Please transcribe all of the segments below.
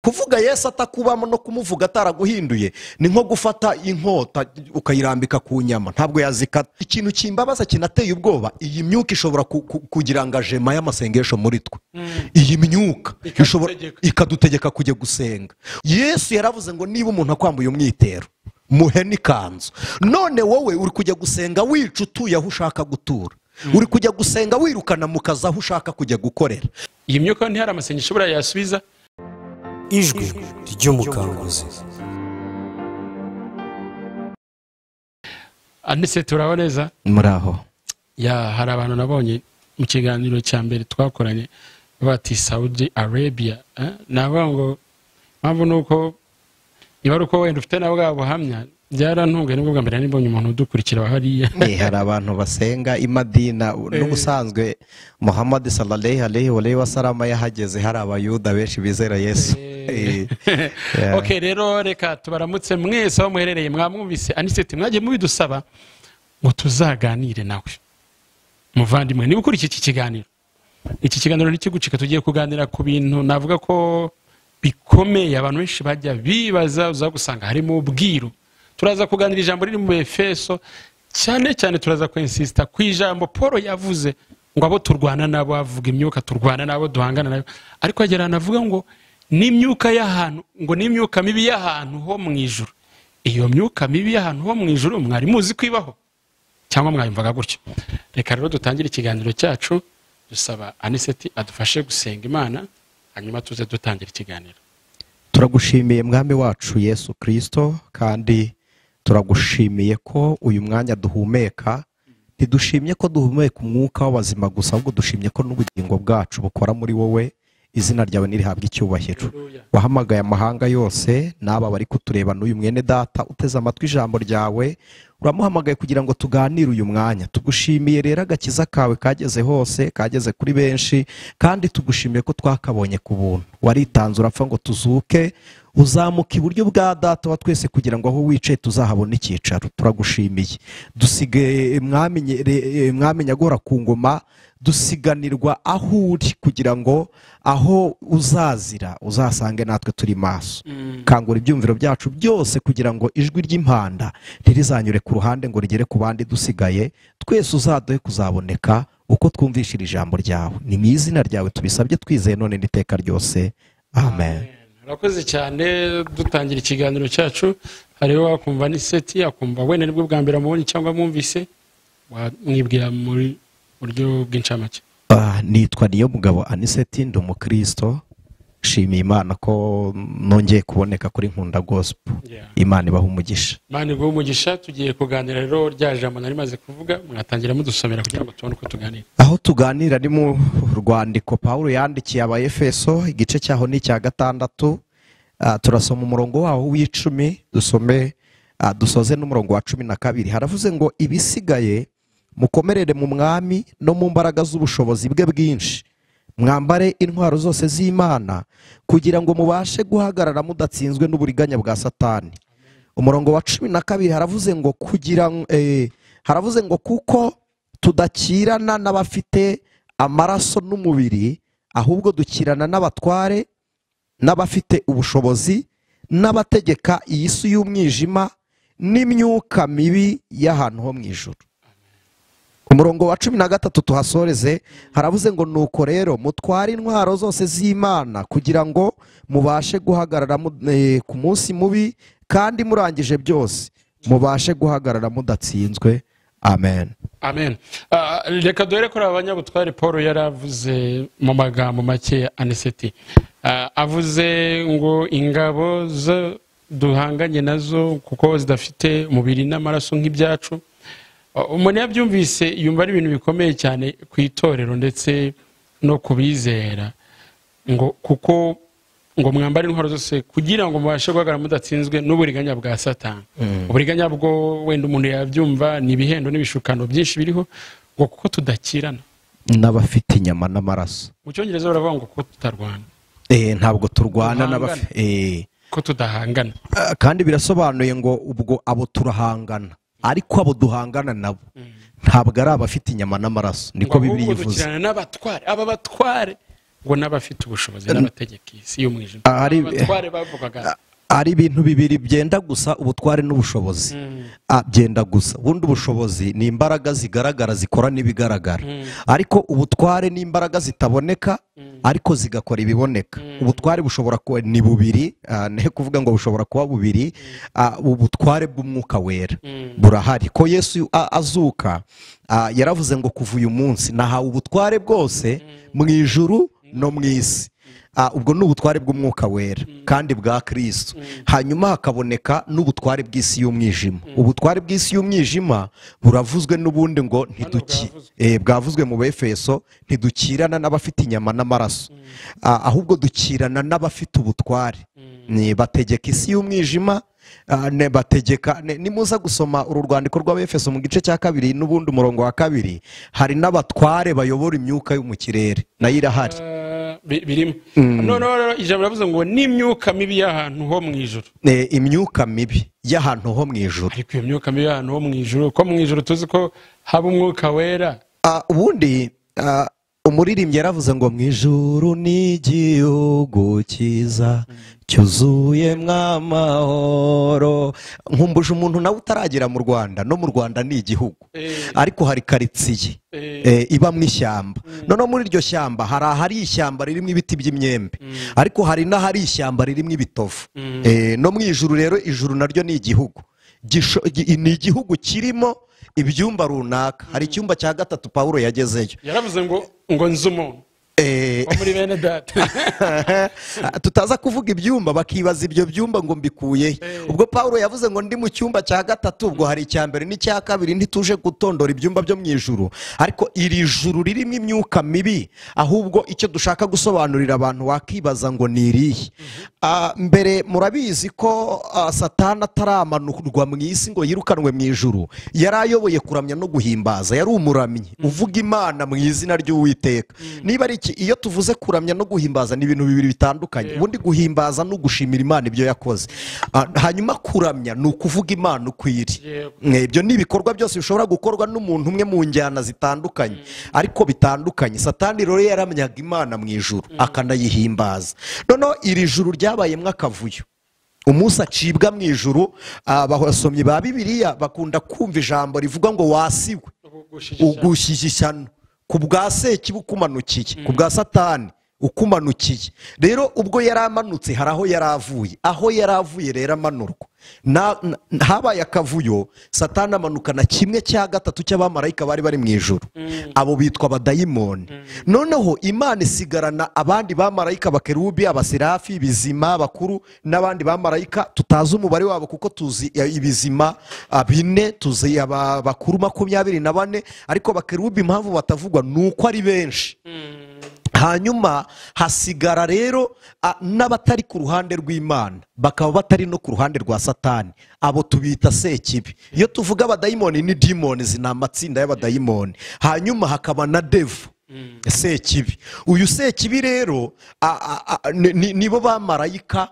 Kuvuga Yesu atakubamo no kumuvuga ataraguhinduye ni nko gufata inkota ukayirambika ku nyama, ntabwo yazikata. Ikintu kimbabaza kinateye ubwoba, iyi myuka ishobora kugira engagement y'amasengesho muri twe. Iyi myuka ishobora ikadutegeka kujya gusenga. Yesu yaravuze ngo niba umuntu akwambuye umwitero muhe n'ikanzu. None wowe uri kujya gusenga wica utuye aho ushaka gutura, uri kujya gusenga wirukana mu kazi aho ushaka kujya gukorera. Iyi myuka ntihari amasengesho buriya yasubiza. Ijwi ry'umukanguzi. Anise, turaho neza? Muraho. Ya, hari abantu nabonye mu kiganiro cya mbere twakoranye bati Saudi Arabia, navuga ngo mpamvu nuko niba ari uko wenda ufite nabo bwa buhamya, byarantunguye nibwo bwa mbere nibonye umuntu udukurikira hariya. Hari abantu basenga i Madina, n'ubusanzwe Muhammad sallallahu alaihi wa sallam yahageze hari abayuda benshi bizera Yesu. Okay, rero reka tubaramutse mwese aho muherereye. Mwamwumvise Aniseti, mwagiye mubidusaba ngo tuzaganire nawe muvandimwe. Niba ukurikiye iki kiganiro, iki kiganiro ntikigucika, tugiye kuganira ku bintu navuga ko bikomeye abantu benshi bajya bibaza, uzagusanga harimo ubwiru. Turaza kuganira ijambo riri mu Efeso, cyane cyane turaza kwinsista ku ijambo Paul yavuze ngo abo turwana nabo, avuga imyuka turwana nabo, duhangana nayo, ariko agera anavuga ngo n'imyuka y'ahantu, ngo n'imyuka mibi y'ahantu ho mu ijuru. Iyo myuka mibi y'ahantu ho mu ijuru mwari muzi kwibaho cyangwa mwayumvaga gutyo? Reka rero dutangire ikiganiro cyacu dusaba Aniseti adufashe gusenga Imana, hanyuma tuze dutangira ikiganiro. Turagushimiye mwami wacu Yesu Kristo, kandi turagushimiye ko uyu mwanya duhumeka. Ntidushimye ko duhumeka umwuka w'abazima gusa, ahubwo dushimye ko n'ubugingo bwacu bukora muri wowe. Izina ryawe nirihabwe icyubahiro. Wahamagaye amahanga yose n'aba bari kutureba n'uyu mwene data uteze amatwi ijambo ryawe, uramuhamagaye kugira ngo tuganire uyu mwanya. Tugushimiye rero agakiza kawe kageze hose, kageze kuri benshi, kandi tugushimiye ko twakabonye ku buntu. Waritanze urapfa ngo tuzuke, uzamuka iburyo bwa data wa twese kugira ngo aho wicaye tuzahabone icyicaro. Turagushimiye. Dusige mwami nyagora ku ngoma, dusiganirwa aho uri kugira ngo aho uzazira uzasange natwe turi maso. Kangura ibyumviro byacu byose kugira ngo ijwi ry'impanda ntirizanyure ku ruhande ngo rigere ku bandi dusigaye. Twese uzaduhe kuzaboneka uko twumvishira ijambo ryawe. Ni mu izina ryawe tubisabye twizeye none n'iteka ryose, amen. Urakoze cyane. Dutangira ikiganiro cyacu, hariho wakumva Aniseti, akumva wenda nibwo bwa mbere amubonye cyangwa mwumvise, mwibwira muri buryo bw'incamake. Nitwa Niyomugabo Aniseti, ndi umukristo. Nshimiye Imana ko nongeye kuboneka kuri Nkunda Gospel. Imana ibahe umugisha. Imana iguhe umugisha. Tugiye kuganira rero rya jambo nari maze kuvuga, mwatangira mudusomera kugira ngo tubone uko tuganira. Aho tuganira ni mu rwandiko Paulo yandikiye Abaefeso, igice cyaho ni icya 6. Turasoma umurongo waho w'10, dusome dusoze n'umurongo wa 12. Haravuze ngo ibisigaye mukomerere mu mwami no mu mbaraga z'ubushobozi bwe bwinshi, mwambare intwaro zose z'Imana kugira ngo mubashe guhagarara mudatsinzwe n'uburiganya bwa Satani. Umurongo wa 12 haravuze ngo kugira haravuze ngo kuko tudakirana n'abafite amaraso n'umubiri, ahubwo dukirana n'abatware n'abafite ubushobozi n'abategeka iyi si y'umwijima n'imyuka mibi y'ahantu ho mu ijuru. Umurongo wa 13 tuhasoreze, haravuze ngo nuko rero mutware intwaro zose z'Imana kugira ngo mubashe guhagarara ku munsi mubi, kandi murangije byose mubashe guhagarara mudatsinzwe. Amen. Amen. Reka duhere kuri abanyabutware Paul yaravuze mu magambo make. Aniseti avuze ngo ingabo zo duhanganye nazo kuko zidafite umubiri n'amaraso nk'ibyacu. Umuntu yabyumvise yumva ari ibintu bikomeye cyane ku itorero ndetse no kubizera, ngo kuko ngo mwambare intwaro zose kugira ngo mubashe guhagarara mudatsinzwe n'uburiganya bwa Satani. Uburiganya bwo wenda umuntu yabyumva ni ibihendo n'ibishukano byinshi biriho, ngo kuko tudakirana n'abafite inyama n'amaraso. Mu cyongereza baravuga ngo kuko tutarwana. Ntabwo turwana n'abafite ko tudahangana. Kandi birasobanuye ngo ubwo abo turahangana, ariko abo duhangana nabo ntabwo ari abafite inyama n'amaraso, niko Bibiliya ivuze. N'abatware, aba batware Ngo n'abafite ubushobozi n'abategeka isi y'umwijima. Abatware bavugaga ari ibintu bibiri byenda gusa, ubutware n'ubushobozi. Byenda gusa. Ubundi ubushobozi ni imbaraga zigaragara zikora n'ibigaragara, ariko ubutware ni imbaraga zitaboneka ariko zigakora ibiboneka. Ubutware bushobora kuba ni bubiri, ne kuvuga ngo bushobora kuba bubiri. Ubutware bw'umwuka wera burahari. Ko Yesu azuka yaravuze ngo kuva uyu munsi nahawe ubutware bwose mu ijuru no mu isi. Ubwo ni ubutware bw'umwuka wera kandi bwa Kristo. Hanyuma hakaboneka n'ubutware bw'isi y'umwijima. Ubutware bw'isi y'umwijima buravuzwe n'ubundi ngo ntiduki bwavuzwe mu Befeso, ntidukirana n'abafite inyama n'amaraso, ahubwo dukirana n'abafite ubutware. Ni bategeka isi y'umwijima, bategeka. Nimuza gusoma uru rwandiko rw'Abefeso mu gice cya 2 n'ubundi umurongo wa 2, hari n'abatware bayobora imyuka yo mu kirere, nayo irahari. Birimo. None ijambo ravuze ngo n'imyuka mibi y'ahantu ho mu ijuru. Imyuka mibi y'ahantu ho mu ijuru. Ariko iyo myuka mibi y'ahantu ho mu ijuru, ko mu ijuru tuzi ko haba umwuka wera. Ubundi umuririmbyi yaravuze ngo mu ijuru ni igihugu cyiza cyuzuye mwamahoro. Nkumbuje umuntu nawe utaragera mu Rwanda, no mu Rwanda ni igihugu, ariko hari karitsiye iba mu ishyamba. Noneho muri iryo shyamba hari ahari ishyamba ririmo ibiti by'imyembe, ariko hari n'ahari ishyamba ririmo ibitovu. No mu ijuru rero, ijuru naryo ni igihugu, ni igihugu kirimo ibyumba runaka. Hari icyumba cya 3 Paulo yagezeyo, yaravuze ngo nzi umuntu muri bene data. Tutaza kuvuga ibyumba bakibaza ibyo byumba ngo mbikuye. Ubwo Paulo yavuze ngo ndi mu cyumba cya 3, ubwo hari icya mbere n'icya 2, ntituje gutondora ibyumba byo mu ijuru. Ariko iri juru ririmo imyuka mibi, ahubwo icyo dushaka gusobanurira abantu wakibaza ngo ni irihe. Mbere murabizi ko Satani ataramanurwa mu isi ngo yirukanwe mu ijuru, yari ayoboye kuramya no guhimbaza, yari umuramyi uvuga Imana mu izina ry'Uwiteka. Niba ari iki, iyo tuvuze kuramya no guhimbaza ni ibintu bibiri bitandukanye. Ubundi guhimbaza no gushimira Imana ibyo yakoze, hanyuma kuramya ni ukuvuga Imana uko iri. Ibyo ni ibikorwa byose bishobora gukorwa n'umuntu umwe mu njyana zitandukanye, ariko bitandukanye. Satani rero yaramyaga Imana mu ijuru akanayihimbaza. Noneho iri juru ryabayemwo akavuyo. Umunsi acibwa mu ijuru, abasomyi ba Bibiliya bakunda kumva ijambo rivuga ngo wasiwe ugushije ishyano ku bwa sekibi ukumanukiye, ku bwa Satani ukumanukiye. Rero ubwo yari amanutse hari aho yari avuye, aho yari avuye rero amanurwa habaye akavuyo. Satani amanukana 1/3 cy'abamarayika bari bari mu ijuru, abo bitwa abadayimoni. Noneho Imana isigarana abandi bamarayika, abakerubi, abaserafi, ibizima bakuru n'abandi bamarayika tutazi umubare wabo, kuko tuzi ibizima 4, tuzi abakuru 24, ariko abakerubi impamvu batavugwa nuko ari benshi. Hanyuma hasigara rero n'abatari ku ruhande rw'Imana, bakaba batari no ku ruhande rwa Satani, abo tubita sekibi. Iyo tuvuga abadayimoni ni demons, ni amatsinda y'abadayimoni. Hanyuma hakaba na devil, sekibi. Uyu sekibi rero nibo bamarayika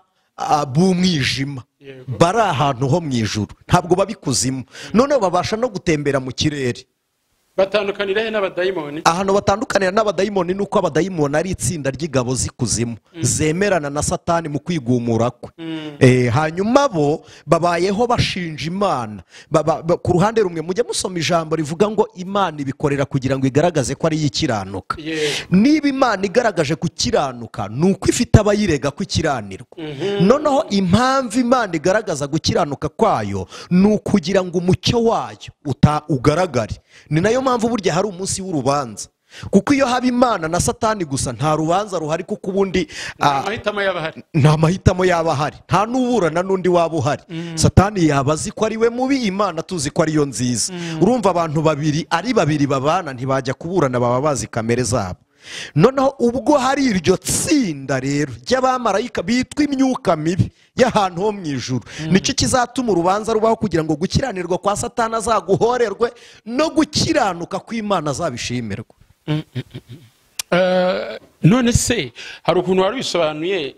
b'umwijima, bari ahantu ho mu ijuru, ntabwo babikuzimu. Noneho babasha no gutembera mu kirere. Batandukanira he n'abadayimoni? Ahantu batandukanira n'abadayimoni nuko abadayimoni ari itsinda ry'ingabo z'ikuzimu zemerana na Satani mu kwigumura kwe. Hanyuma bo babayeho bashinja Imana. Ku ruhande rumwe mujye musoma ijambo rivuga ngo Imana ibikorera kugira ngo igaragaze ko ari ikiranuka. Niba Imana igaragaje gukiranuka nuko ifite abayirega kukiranirwa. Noneho impamvu Imana igaragaza gukiranuka kwayo ni ukugira ngo umucyo wayo ugaragare. Ni nayo mpamvu burya hari umunsi w'urubanza, kuko iyo haba Imana na Satani gusa nta rubanza ruhari, kuko ubundi nta mahitamo yaba ahari, nta n'uburana n'undi waba uhari. Satani yaba azi ko ari we mubi, Imana tuzi ko ariyo nziza. Urumva abantu babiri ari babiri babana ntibajya kuburana, baba bazi kamere zabo. Noneho ubwo hari iryo tsinda rero ry'abamarayika bitwa imyuka mibi y'ahantu ho mu ijuru, nicyo kizatuma urubanza rubaho, kugira ngo gukiranirwa kwa Satani azaguhorerwe no gukiranuka kw'Imana azabishimirwa. None se hari ukuntu wari wisobanuye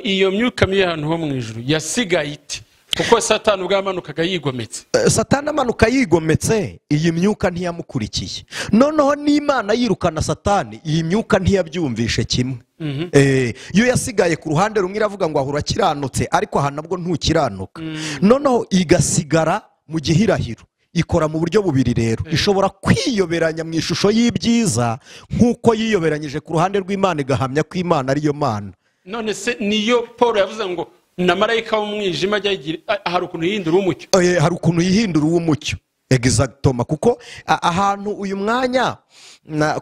iyo myuka mibi y'ahantu ho mu ijuru yasigaye ite? Kuko Satani ubwo yamanukaga yigometse. Satani amanuka yigometse, iyi myuka ntiyamukurikiye. Noneho n'Imana yirukana Satani, iyi myuka ntiyabyumvishe kimwe. Iyo yasigaye ku ruhande rumwe iravuga ngo ahura kiranutse, ariko aha nabwo ntukiranuka. Noneho igasigara mu gihirahiro. Ikora mu buryo bubiri rero. Ishobora kwiyoberanya mu ishusho y'ibyiza nk'uko yiyoberanyije ku ruhande rw'Imana igahamya ko Imana ariyo Mana. None se niyo Paul yavuze ngo na marayika w'umwijima ajya yigira, hari ukuntu yihindura uw'umucyo. Hari ukuntu yihindura uw'umucyo. Exactement, kuko ahantu uyu mwanya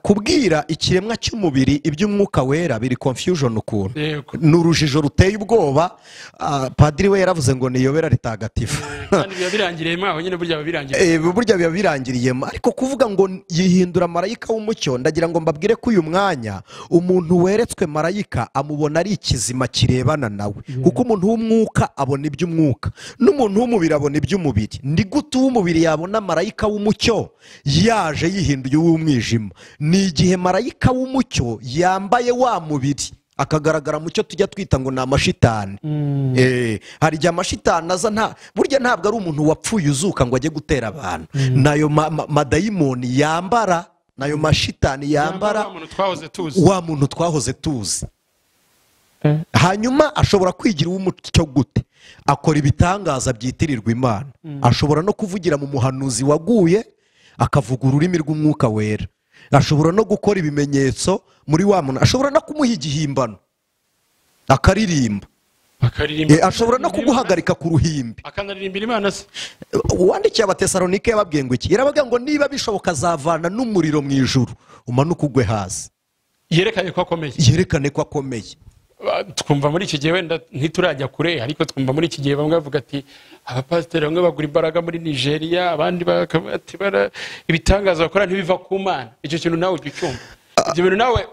kubwira ikiremwa cy'umubiri iby'umwuka wera biri confusion ukuntu. Ni urujijo ruteye ubwoba. Padiri we yaravuze ngo niyobera ritagatifu. Kandi biba birangiriyemo aho nyine, burya biba birangiriye. Burya biba birangiriyemo. Ariko kuvuga ngo yihindura marayika w'umucyo, ndagira ngo mbabwire ko uyu mwanya umuntu weretswe marayika amubona ari ikizima kirebana nawe. Kuko umuntu w'umwuka abona iby'umwuka, n'umuntu w'umubiri abona iby'umubiri. Ni gute uw'umubiri yabona marayika w'umucyo yaje yihinduye uw'umwijima? Ni igihe marayika w'umucyo yambaye wa mubiri akagaragara mu cyo tujya twita ngo ni amashitani. Hari igihe amashitani aza, nta burya ntabwo ari umuntu wapfuye uzuka ngo ajye gutera abantu. Nayo madayimoni yambara, nayo mashitani yambara wa muntu twahoze tuzi. Hanyuma ashobora kwigira uw'umucyo gute? Akora ibitangaza byitirirwa Imana. Ashobora no kuvugira mu muhanuzi waguye akavuga ururimi rw'umwuka wera. Ashobora no gukora ibimenyetso muri wa muntu. Ashobora no kumuha igihimbano akaririmba. Ashobora no kuguhagarika ku ruhimbi akanaririmbira Imana se. Uwandikiye Abatesalonike yababwiye ngo iki? Yarababwiye ngo niba bishoboka azavana n'umuriro mu ijuru umanuka ugwe hasi. Yerekane ko akomeye. Yerekane ko akomeye. Twumva muri iki gihe wenda ntiturajya kure, ariko twumva muri iki gihe bamwe bavuga ati abapasiteri bamwe bagura imbaraga muri Nigeria, abandi bati ibitangaza bakora ntibiva ku Mana. Icyo kintu nawe ujya ucyumva. Ibyo bintu nawe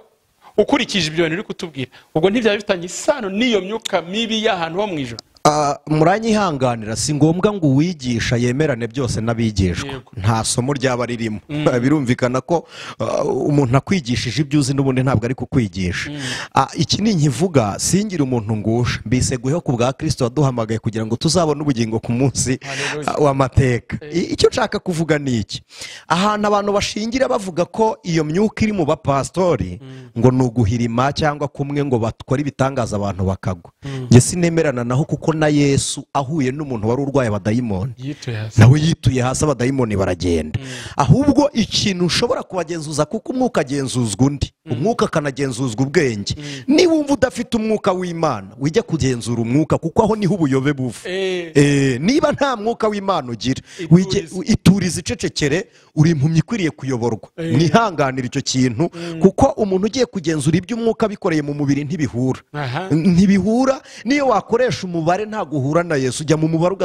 ukurikije ibyo bintu uri kutubwira, ubwo ntibyaba bifitanye isano n'iyo myuka mibi y'ahantu ho mu ijuru? Muranyihanganira, si ngombwa ngo uwigisha yemerane byose n'abigishwa. Nta somo ryaba ririmo. Birumvikana ko umuntu akwigishije ibyo uzi n'ubundi ntabwo ari kukwigisha. Iki ni nkivuga singira umuntu ngusha, mbiseguyeho ku bwa Kristo waduhamagaye kugira ngo tuzabone ubugingo ku munsi w'amateka. Icyo nshaka kuvuga ni iki: ahantu abantu bashingira bavuga ko iyo myuka iri mu bapastori ngo ni uguhirima cyangwa kumwe ngo bakore ibitangaza abantu bakagwa, njye sinemerana naho, kuko na Yesu ahuye n'umuntu wari urwaye abadayimoni nawe yituye hasi, abadayimoni baragenda. Ahubwo ikintu ushobora kubagenzuza, kuko umwuka agenzuzwa undi, umwuka akanagenzuzwa ubwenge. Niba wumva udafite umwuka w'Imana, wijya kugenzura umwuka, kuko aho niho ubuyobe buva. Niba nta mwuka w'Imana ugira, iturize icecekere, uri impumyi ikwiriye kuyoborwa. Mwihanganire icyo kintu, kuko umuntu ugiye kugenzura iby'umwuka bikoreye mu mubiri ntibihura. Ntibihura. Niyo wakoresha umubare ntabwo uhura na Yesu. Ujya mu mubare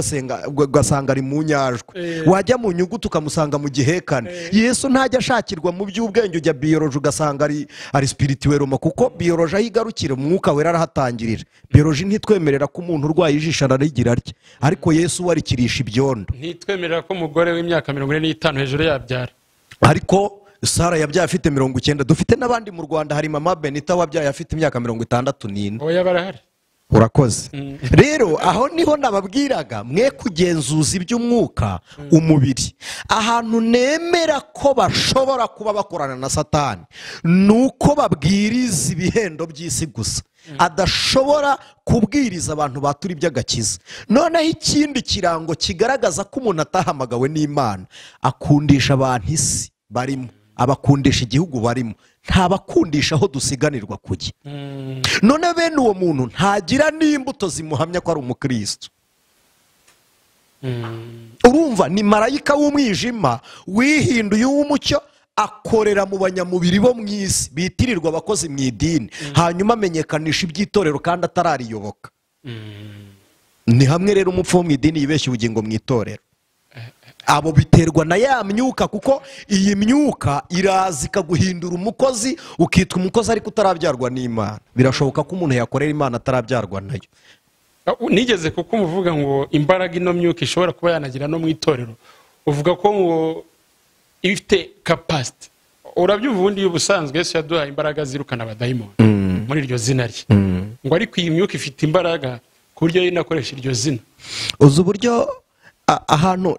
ugasanga ari mu nyajwi, wajya mu nyuguti ukamusanga mu gihekane. Yesu ntajya ashakirwa mu by'ubwenge. Ujya biyoroje ugasanga ari spirituel, kuko biyoroje aho igarukira umwuka wera arahatangirira. Biyoroje ntitwemerera ko umuntu urwaye ijisho ararigira atya, ariko Yesu we arikirisha ibyondo. Ntitwemerera ko umugore w'imyaka 45 hejuru yabyara, ariko Sara yabyaye afite 90. Dufite n'abandi mu Rwanda, hari mama Benita wabyaye afite imyaka 64. Oya barahari. Urakoze. Rero aho niho nababwiraga mwe kugenzuza iby'umwuka umubiri. Ahantu nemera ko bashobora kuba bakorana na Satani nuko babwiriza ibihendo by'isi gusa, adashobora kubwiriza abantu batura iby'agakiza. Noneho ikindi kirango kigaragaza ko umuntu atahamagawe n'Imana, akundisha abantu isi barimo, abakundisha igihugu barimo, ntabakundisha aho dusiganirwa kujya. None bene uwo muntu ntagira n'imbuto zimuhamya ko ari umukristo. Urumva ni marayika w'umwijima wihinduye uw'umucyo, akorera mu banyamubiri bo mu isi bitirirwa abakozi mu idini, hanyuma amenyekanisha iby'itorero kandi atarariyoboka. Ni hamwe rero umupfu wo mu idini yibeshya ubugingo mu itorero. Abo biterwa na ya myuka, kuko iyi myuka iraza ikaguhindura umukozi, ukitwa umukozi ariko utarabyarwa n'Imana. Birashoboka ko umuntu yakorera Imana atarabyarwa nayo. Nigeze kuko umuvuga ngo imbaraga ino myuka ishobora kuba yanagira no mu itorero, uvuga ko ngo ifite capacity. Urabyumva, ubundi ubusanzwe Yesu yaduhaye imbaraga zirukana abadayimoni muri iryo zina rye, ngo ariko iyi myuka ifite imbaraga Ku buryo yinakoresha iryo zina. Uzi uburyo ahantu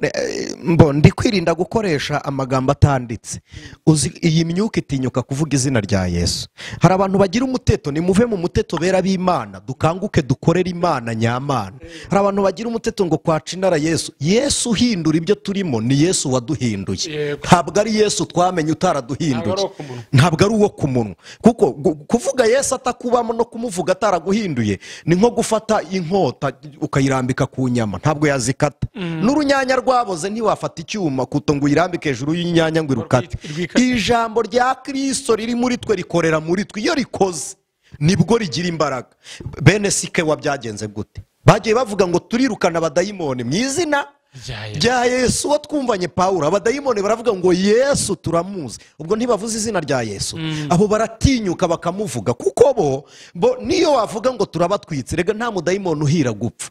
ndi kwirinda gukoresha amagambo atanditse. Uzi iyi myuka itinyuka kuvuga izina rya Yesu. Hari abantu bagira umuteto, nimuve mu muteto bera b'Imana, dukanguke dukorere Imana nyamana. Hari abantu bagira umuteto ngo kwaca inara Yesu. Yesu uhindura ibyo turimo ni Yesu waduhinduye. Ntabwo ari Yesu twamenye utaraduhinduye. Ntabwo ari uwo ku munwa. Kuko kuvuga Yesu atakubamo no kumuvuga ataraguhinduye ni nko gufata inkota ukayirambika ku nyama, ntabwo yazikata. N'urunyanya rwaboze ntiwafata icyuma kuto ngo uyirambike hejuru y'inyanya ngo irukate. Ijambo rya Kristo riri muri twe rikorera muri twe, iyo rikoze nibwo rigira imbaraga. Bene sike wabyagenze gute? Bagiye bavuga ngo turirukana abadayimoni mu izina rya Yesu. Uwo twumvanye Pawulo, abadayimoni baravuga ngo Yesu turamuzi. Ubwo ntibavuze izina rya Yesu, abo baratinyuka bakamuvuga, kuko bo niyo wavuga ngo turabatwitse, rega nta mudayimoni uhira gupfa.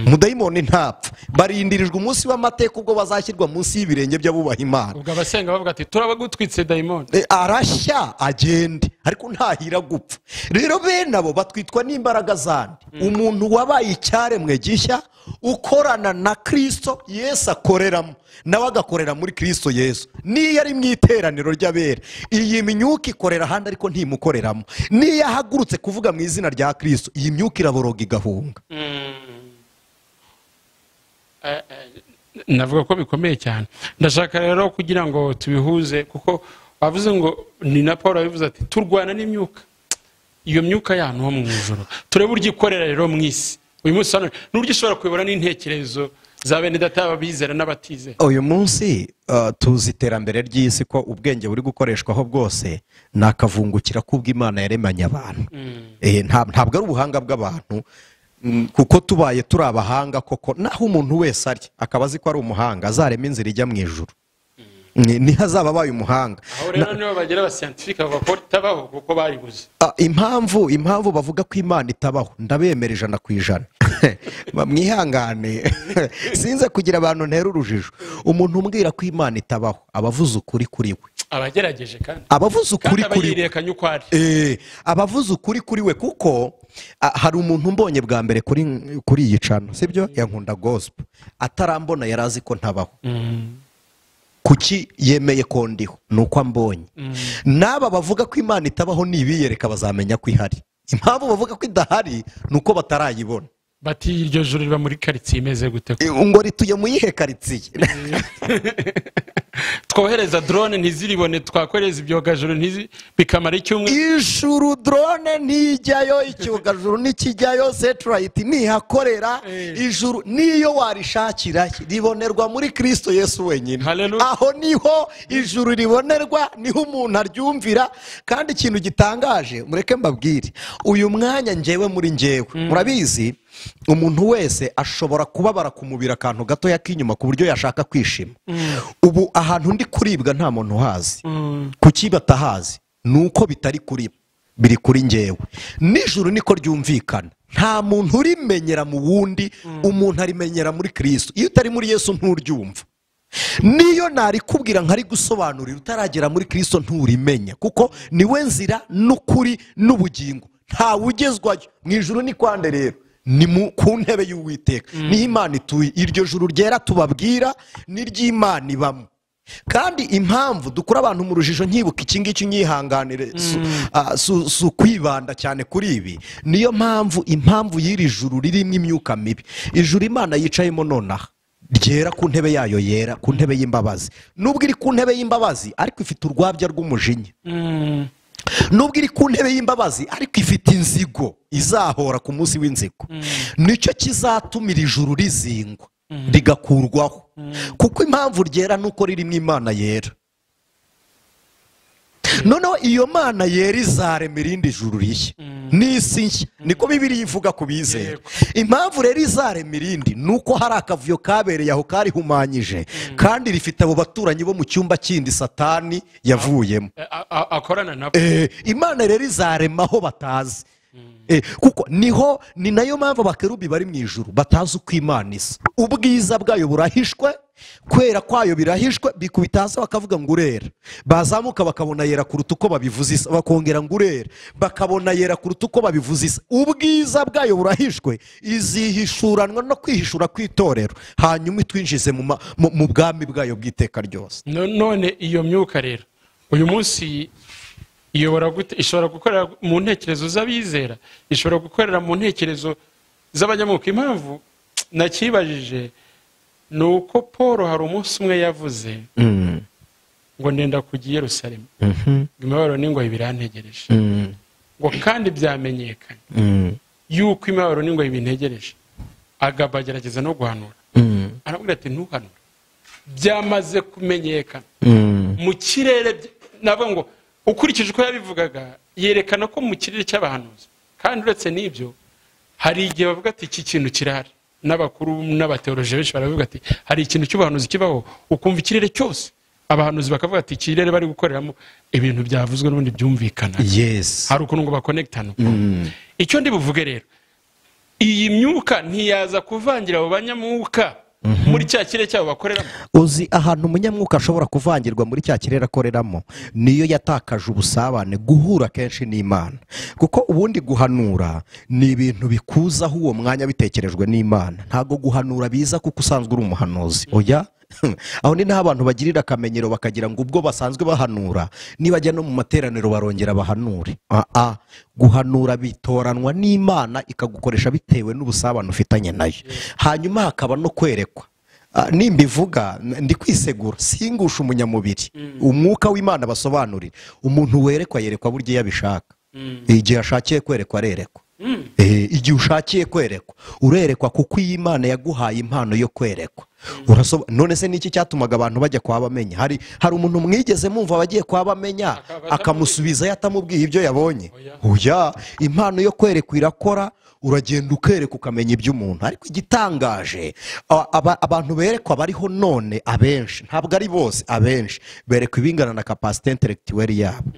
Mudayimoni ntapfa, barindirijwe umunsi w'amateka ubwo bazashyirwa munsi y'ibirenge by'abubaha Imana. Ubwo abasenga bavuga ati turabagutwitse dayimoni, arashya agende, ariko ntahira gupfa. Rero bene abo batwitwa n'imbaraga zandi. Umuntu wabaye icyaremwe gishya ukorana na Kristo Yesu akoreramo, nawe agakorera muri Kristo Yesu. Niyo ari mu iteraniro ry'abera, iyi myuka ikorera ahandi ariko ntimukoreramo. Niyo ahagurutse kuvuga mu izina rya Kristo, iyi myuka iraboroga igahunga. Navuga ko bikomeye cyane. Ndashaka rero kugira ngo tubihuze, kuko bavuze ngo ni na Paul yabivuze ati turwana n'imyuka, iyo myuka yantu ho mu ijoro. Turebe uburyo ikorera rero mu isi uyu munsi hano, n'uburyo ishobora kuyobora n'intekerezo za bene data abizera n'abatizera. Uyu munsi tuzi iterambere ry'isi ko ubwenge buri gukoreshwaho bwose ni akavungukira k'ubw'Imana yaremanye abantu. Ntabwo ari ubuhanga bw'abantu, kuko tubaye turi abahanga koko, naho umuntu wese ari akaba azi ko ari umuhanga azarema inzira ijya mu ijuru, niho azaba abaye umuhanga. Aho rero nibo bagira abascientifique bavuga ko itabaho kuko bayibuze. Impamvu bavuga ko Imana itabaho ndabemera 100%. Mwihangane sinze kugira abantu ntera urujijo. Umuntu umbwira ko Imana itabaho abavuze ukuri kuri we, abagerageje kandi abavuze ukuri kuri we, abavuze ukuri kuri we. Kuko hari umuntu mbonye bwa mbere kuri iyi cano, sibyo, ya Nkunda Gospel, atarambona yarazi ko ntabaho. Kuki yemeye ko ndiho? Nuko ambonye. N'aba bavuga ko Imana itabaho nibiyereka bazamenya ko ihari. Impamvu bavuga ko idahari nuko batarayibona. Bati iryo joro riba muri quartier imeze gute? Ngo rituye mu yihe quartier? Twohereza drone ntiziribone, twakoreza ibyogajuru ntizi bikamara icyumwe. Ijuru drone ntijyayo, icyogajuru nikijyayo, satellite ntihakorera. Ijuru niyo warishakira ribonerwa muri Kristo Yesu wenyine. Aho niho ijuru ribonerwa, niho umuntu aryumvira. Kandi ikintu gitangaje mureke mbabwire, uyu mwanya njyewe muri njyewe murabizi, umuntu wese ashobora kubabara ku mubiri akantu gato yakinyuma ku buryo yashaka kwishima. Ubu ahantu ndi kuribwa nta muntu uhazi. Kuki batahazi? Nuko bitari kuri biri kuri njyewe. Nijuru niko ryumvikana, nta muntu urimenyera mu wundi, umuntu arimenyera muri Kristo. Iyo utari muri Yesu nturyumva. Niyo narikubwira nkari gusobanurira utaragera muri Kristo nturimenya, kuko niwe nzira n'ukuri n'ubugingo, nta ugezwayo mu ijuru. Ni kwande rero? Ni ku ntebe y'Uwiteka, niho Imana ituye. Iryo juru ryera tubabwira ni ry'Imana ibamo. Kandi impamvu dukura abantu mu rujijo, nkibuka iki ngiki nyihanganire, si ukwibanda cyane kuri ibi, niyo mpamvu impamvu y'iri juru ririmo imyuka mibi. Ijuru Imana yicayemo nonaha ryera ku ntebe yayo yera, ku ntebe y'imbabazi. Nubwo iri ku ntebe y'imbabazi ariko ifite urwabya rw'umujinya. Nubwo iri ku ntebe y'imbabazi ariko ifite inzigo izahora ku munsi w'inzigo. Nicyo kizatumira ijuru rizingwa rigakurwaho. Kuko impamvu ryera nuko ririmo Imana yera. Noneho iyo Mana yera izarema irindi juru rishya n'isi nshya, niko Bibiliya ivuga ku bizera. Impamvu rero izarema irindi nuko hari akavuyo kabereye aho karihumanyije, kandi rifite abo baturanyi bo mu cyumba kindi Satani yavuyemo akorana nabo. Imana rero izarema aho batazi. Kuko niho ni nayo mpamvu abakerubi bari mu ijuru batazi uko Imana isa. Ubwiza bwayo burahishwe, Kwera kwayo birahishwe, bikubita hasi bakavuga ngo urera. Bazamuka bakabona yera kuruta uko babivuze isa, bakongera ngo urera, bakabona yera kuruta uko babivuze isa. Ubwiza bwayo burahishwe, izihishuranwa no kwihishura kw'itorero, hanyuma itwinjize mu bwami bwayo bw'iteka ryose. None iyo myuka rero uyu munsi iyobora gute? Ishobora gukorera mu ntekerezo z'abizera, ishobora gukorera mu ntekerezo z'abanyamwuka. Impamvu nakibajije ni uko Paul hari umunsi umwe yavuze ngo ndenda kujya i Yerusalemu, imibabaro n'ingoyi birantegereje, ngo kandi byamenyekanye yuko imibabaro n'ingoyi bintegereje. Agaba agerageza no guhanura, aravuga ati ntuhanure, byamaze kumenyekana mu kirere. Navuga ngo ukurikije uko yabivugaga yerekana ko mu kirere cy'abahanuzi. Kandi uretse n'ibyo hari igihe bavuga ati iki kintu kirahari, n'abakuru n'abateoloji benshi baravuga ati hari ikintu cy'ubuhanuzi kibaho, ukumva ikirere cyose abahanuzi bakavuga ati ikirere bari gukoreramo ibintu byavuzwe n'ubundi byumvikana. Yes, hari ukuntu ngo bakonektana. Icyo ndi buvuge rero, iyi myuka ntiyaza kuvangira abo banyamwuka muri cya kirere cyabo bakoreramo. Uzi ahantu umunyamwuka ashobora kuvangirwa muri cya kirere akoreramo niyo yatakaje ubusabane, guhura kenshi n'Imana. Kuko ubundi guhanura ni ibintu bikuzaho uwo mwanya bitekerejwe n'Imana. Ntago guhanura biza kuko usanzwe uri umuhanuzi. Oya, aho ni naho abantu bagirira akamenyero bakagira ngo ubwo basanzwe bahanura nibajya no mu materaniro barongera bahanure. Guhanura bitoranwa n'Imana ikagukoresha bitewe n'ubusabane ufitanye nayo. Hanyuma hakaba no kwerekwa. Nimbivuga ndi kwisegura, singusha umunyamubiri, umwuka w'Imana basobanurira. Umuntu werekwa yerekwa buryo yabishaka. Igihe ashakiye kwerekwa arerekwa. Igihe ushakiye kwerekwa urerekwa, kuko iyi Imana yaguhaye impano yo kwerekwa. None se niki cyatumaga abantu bajya kwa bamenya? Hari umuntu mwigeze mumva abagiye kwa bamenya akamusubiza yatamubwiye ibyo yabonye? Oya, impano yo kwerekwa irakora, uragenda ukereka ukamenya iby'umuntu. Ariko igitangaje, abantu berekwa bariho none abenshi, ntabwo ari bose, abenshi berekwa ibingana na capacité intellectuelle yabo.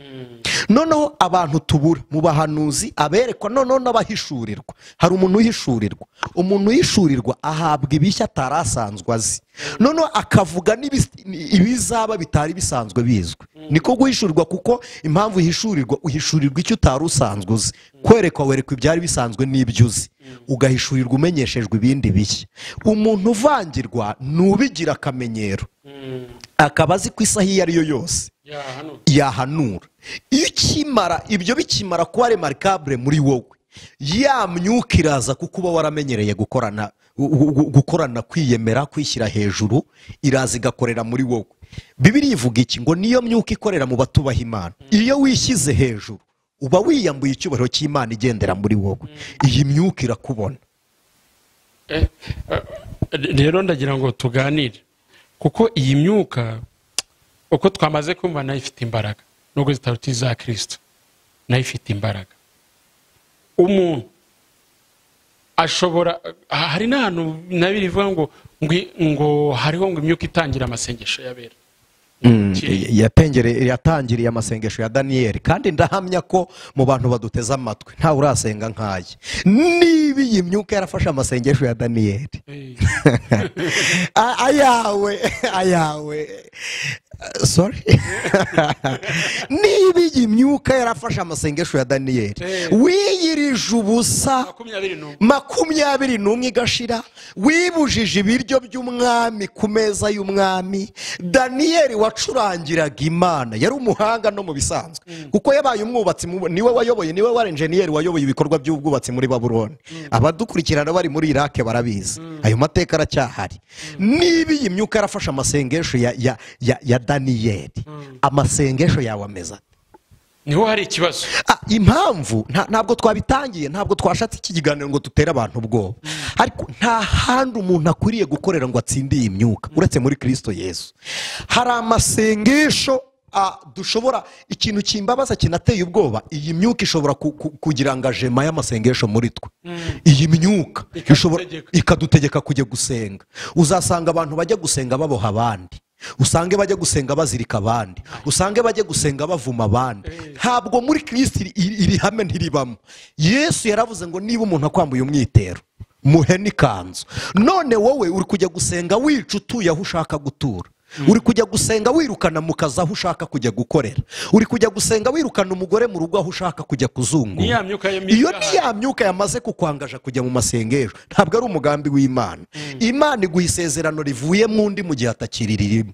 Noneho abantu tubura mu bahanuzi aberekwa noneho n'abahishurirwa. Hari umuntu uhishurirwa, umuntu uhishurirwa ahabwa ibishya atarasanzwe azi, noneho akavuga ibizaba bitari bisanzwe bizwi. Niko guhishurirwa, kuko impamvu uhishurirwa, uhishurirwa icyo utari usanzwe uzi. Kwerekwa werekwa ibyari bisanzwe n'ibyo uzi, ugahishurirwa umenyeshejwe ibindi bishya. Umuntu uvangirwa nubigira akamenyero, akaba azi ku isaha iyo ari yo yose yahanura. Iyo ukimara ibyo bikimara kuba remarkable muri wowe, ya myuka iraza kuko uba waramenyereye gukorana kwiyemera, kwishyira hejuru, iraza igakorera muri wowe. Bibiliya ivuga iki? Ngo niyo myuka ikorera mu batubaha Imana. Iyo wishyize hejuru uba wiyambuye icyubahiro cy'Imana igendera muri wowe. Iyi myuka irakubona. Rero ndagira ngo tuganire, kuko iyi myuka uko twamaze kumva nayo ifite imbaraga, nubwo zitaruta iza Kristo, nayo ifite imbaraga. Umuntu ashobora, hari n'ahantu nabiri ivuga ngo ngo hariho ngo imyuka itangira amasengesho y'abera. Yatangiriye amasengesho ya Daniel. Kandi ndahamya ko mu bantu baduteze amatwi nta urasenga nkaye. Niba iyi myuka yarafashe amasengesho ya Daniel, ayawe sorry, niba iyi myuka yarafashe amasengesho ya Daniel wiyirije ubusa 21 igashira, wibujije ibiryo by'umwami ku meza y'umwami, Daniel wacurangiraga Imana, yari umuhanga no mu bisanzwe, kuko yabaye umwubatsi, niwe wayoboye, niwe wari engineer wayoboye ibikorwa by'ubwubatsi muri Babuloni. Abadukurikirana bari muri Iraq barabizi, ayo mateka aracyahari. Niba iyi myuka yarafashe amasengesho ya Daniel, amasengesho yawe ameza niho hari ikibazo. Impamvu ntabwo twabitangiye, ntabwo twashatse iki kiganiro ngo dutere abantu ubwoba, ariko nta handi umuntu akwiriye gukorera ngo atsinde iyi myuka uretse muri Kristo Yesu. Hari amasengesho dushobora, ikintu kimbabaza kinateye ubwoba, iyi myuka ishobora kugira angajema y'amasengesho muri twe. Iyi myuka ishobora ikadutegeka kujya gusenga. Uzasanga abantu bajya gusenga baboha abandi, usange bajya gusenga bazirika abandi, usange bajya gusenga bavuma abandi. Ntabwo muri Kristo iri hame ntiribamo. Yesu yaravuze ngo niba umuntu akwambuye umwitero Muhe n'ikanzu. None wowe uri kujya gusenga wica utuye aho ushaka gutura. Uri kujya gusenga wirukana mu kazi aho ushaka kujya gukorera. Uri kujya gusenga wirukana umugore mu rugo aho ushaka kujya kuzungura. Iyo ni ya myuka yamaze kukwangaja kujya mu masengesho, ntabwo ari umugambi w'Imana. Imana iguha isezerano rivuye mu ndi mu gihe atakiririmo.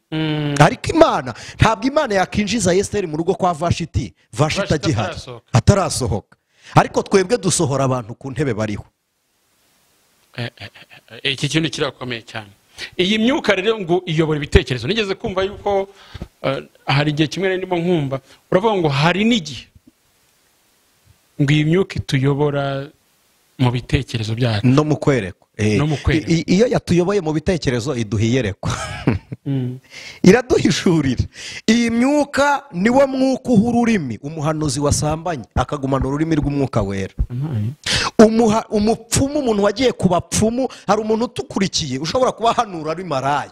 Ariko Imana ntabwo Imana yakinjiza Esiteri mu rugo kwa Vashiti, Vashiti agihari atarasohoka. Ariko twebwe dusohora abantu ku ntebe bariho. Iki kintu kirakomeye cyane. Iyi myuka rero ngo iyobora ibitekerezo. Nigeze kumva yuko hari igihe kimwe ndimo nkumva uravuga ngo hari n'igihe ngo iyi myuka ituyobora mu bitekerezo byacu no mu kwerekwa. Iyo yatuyoboye mu bitekerezo iduha iyerekwa. Iraduhishurira. Iyi myuka niwo mwuka uha ururimi umuhanuzi wasambanye akagumana ururimi rw'umwuka wera. Umupfumu, umuntu wagiye ku bapfumu, hari umuntu utukurikiye ushobora kuba hanura ari maraya,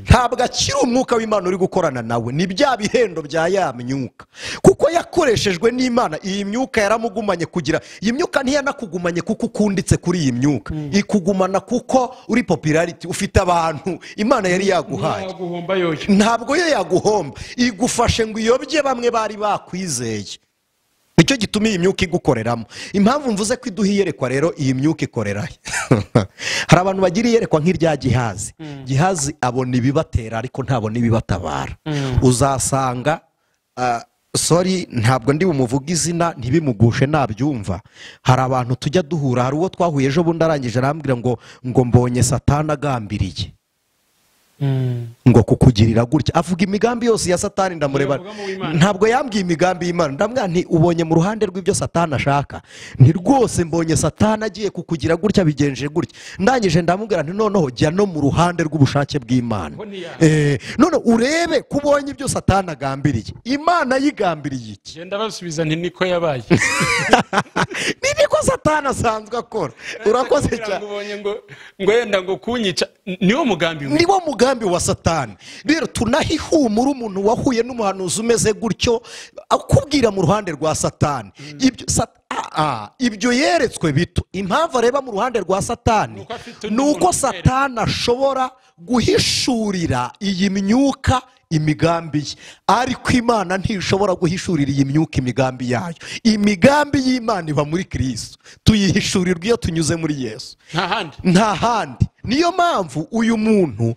ntabwo akiri umwuka w'Imana uri gukorana nawe, ni bya bihendo bya ya myuka, kuko yakoreshejwe n'Imana. Iyi myuka yaramugumanye kugira, iyi myuka ntiyanakugumanye kuko ukunditse kuri iyi myuka, ikugumana kuko uri popularity, ufite abantu Imana yari yaguhaye. Ntabwo yo yaguhomba, igufashe ngo iyobye bamwe bari bakwizeye. Nicyo gituma iyi myuka igukoreramo. Impamvu mvuze ko iduha iyerekwa rero, iyi myuka ikorera. Hari abantu bagira iyerekwa nk'irya Gihazi. Gihazi abona ibibatera ariko ntabona ibibatabara. Uzasanga sorry ntabwo ndi bumuvuga izina ntibimugushe nabyumva. Hari abantu tujya duhura, hari uwo twahuye ejo bundi arangije arambwira ngo mbonye Satani agambiriye ngo kukugirira gutya, avuga imigambi yose ya Satani. Ndamureba ntabwo yambwiye imigambi y'Imana, ndamwira nti ubonye mu ruhande rw'ibyo Satani ashaka, nti rwose mbonye Satani agiye kukugira gutya bigenje gutya. Ndangije ndamubwira nti noneho jya no mu ruhande rw'ubushake bw'Imana, none urebe ko ubonye ibyo Satani agambiriye, Imana yigambiriye iki. Genda basubiza nti niko yabaye. Niko Satani asanzwe akora. Urakoze cyane. Ngo yenda ngo kunyica niwo mugambi, niwo mugambi wa Satani. Rero tunahihumura umuntu wahuye n'umuhanuzi umeze gutyo akubwira mu ruhande rwa Satani. Ibyo yeretswe bito. Impamvu areba mu ruhande rwa Satani nuko Satani ashobora guhishurira iyi myuka imigambi ye, ariko Imana ntishobora guhishurira iyi myuka imigambi yayo. Imigambi y'Imana iba muri Kristo, tuyihishurirwa iyo tunyuze muri Yesu, nta handi. Niyo mpamvu uyu muntu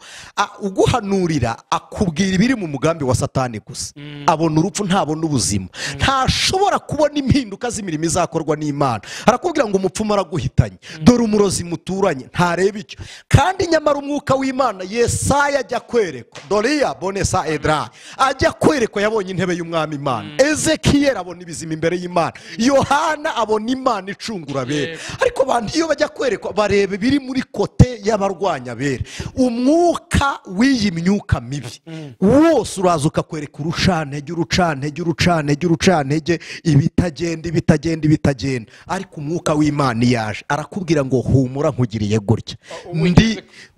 uguhanurira akubwira ibiri mu mugambi wa Satani gusa. Abona urupfu ntabona ubuzima, ntashobora kubona impinduka z'imirimo izakorwa n'Imana. Arakubwira ngo umupfumu araguhitanye, dore umurozi muturanye, ntareba icyo. Kandi nyamara umwuka w'Imana, Yesaya ajya kwerekwa, Doriya bonesa Edra ajya kwerekwa, yabonye intebe y'umwami Imana. Ezekiyeli abona ibizima imbere y'Imana, Yohana abona Imana icungura abera. Ariko abantu iyo bajya kwerekwa bareba ibiri muri kote y'abarwanya abera. Umwuka w'iyi myuka mibi wose uraza ukakwereka urucantege, urucantege, urucantege, urucantege, ibitagenda, ibitagenda, ibitagenda. Ariko umwuka w'Imana yaje arakubwira ngo humura nkugiriye gutya.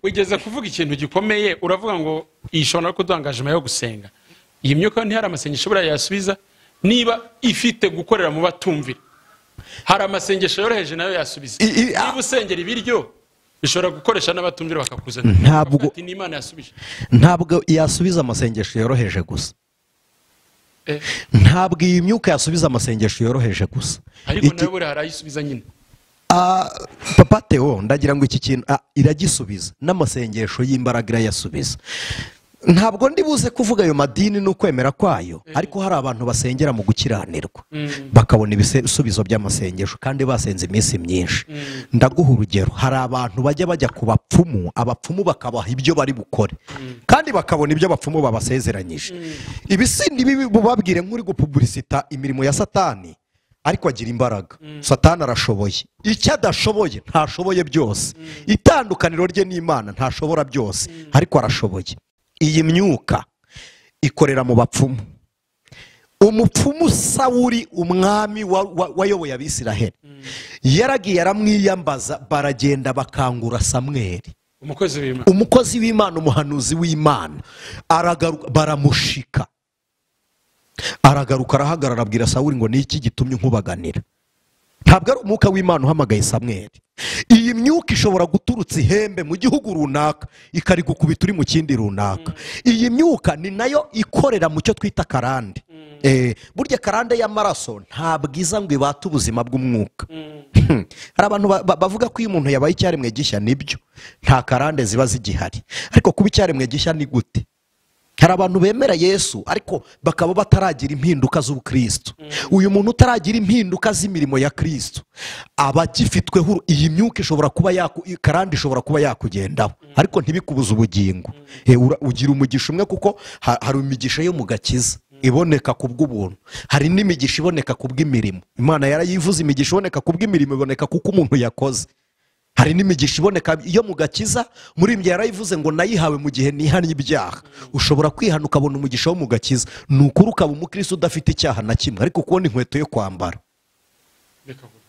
Wigeze kuvuga ikintu gikomeye, uravuga ngo ishobora kuduhangajima yo gusenga. Iyi myuka ntihari amasengesho buriya yasubiza niba ifite gukorera mu batumvira. Hari amasengesho yoroheje nayo yasubiza. Niba usengera ibiryo bishobora gukoresha n'abatumvira bakakuzana. Ntabwo Imana yasubije. Ntabwo yasubiza amasengesho yoroheje gusa. Ntabwo iyi myuka yasubiza amasengesho yoroheje gusa. Ariko nayo buriya harayisubiza nyine. Papa Theo, ndagira ngo iki kintu iragisubiza, n'amasengesho y'imbaraga irayasubiza. Ntabwo ndi buze kuvuga ayo madini n'ukwemera kwayo, ariko hari abantu basengera mu gukiranirwa bakabona ibisubizo by'amasengesho kandi basenze iminsi myinshi. Ndaguha urugero, hari abantu bajya ku bapfumu, abapfumu bakabaha ibyo bari bukore kandi bakabona ibyo abapfumu babasezeranyije. Ibisindi bibabwire nk'uri gupublicita imirimo ya Satani, ariko agira imbaraga. Satani arashoboye, icyo adashoboye ntashoboye byose. Itandukaniro rye n'Imana ntashobora byose, ariko arashoboye. Iyi myuka ikorera mu bapfumu. Umupfumu Sawuli, umwami wayoboye Abisiraheli, yaragiye aramwiyambaza, baragenda bakangura Samweli, umukozi w'Imana, umuhanuzi w'Imana. Aragaruka, baramushika, aragaruka arahagarara, abwira Sawuli ngo ni iki gitumye nkubaganira? Ntabwo ari umwuka w'Imana uhamagaye Samweli. Iyi myuka ishobora guturutsa ihembe mu gihugu runaka ikarigukubita uri mu kindi runaka. Iyi myuka ni nayo ikorera mu cyo twita karande. Burya karande y'amaraso ntabwo iza ngo ibate ubuzima bw'umwuka. Hari abantu bavuga ko iyo umuntu yabaye icyaremwe gishya, nibyo, nta karande ziba zigihari. Ariko kuba icyaremwe gishya ni gute? Hari abantu bemera Yesu ariko bakaba bataragira impinduka z'ubukristo. Uyu muntu utaragira impinduka z'imirimo ya Kristo aba agifitweho iyi myuka, ishobora kuba karande ishobora kuba yakugendaho, ariko ntibikubuze ubugingo. Ugira umugisha umwe, kuko hari imigisha yo mu gakiza iboneka ku bw'ubuntu, hari n'imigisha iboneka ku bw'imirimo. Imana yarayivuze, imigisha iboneka ku bw'imirimo iboneka kuko umuntu yakoze. Hari n'imigisha iboneka iyo mu gakiza, muri ibyo yarayivuze ngo nayihawe mu gihe nihannye ibyaha. Ushobora kwihana ukabona umugisha wo mu gakiza, ni ukuri ukaba umukristo udafite icyaha na kimwe, ariko kubona inkweto yo kwambara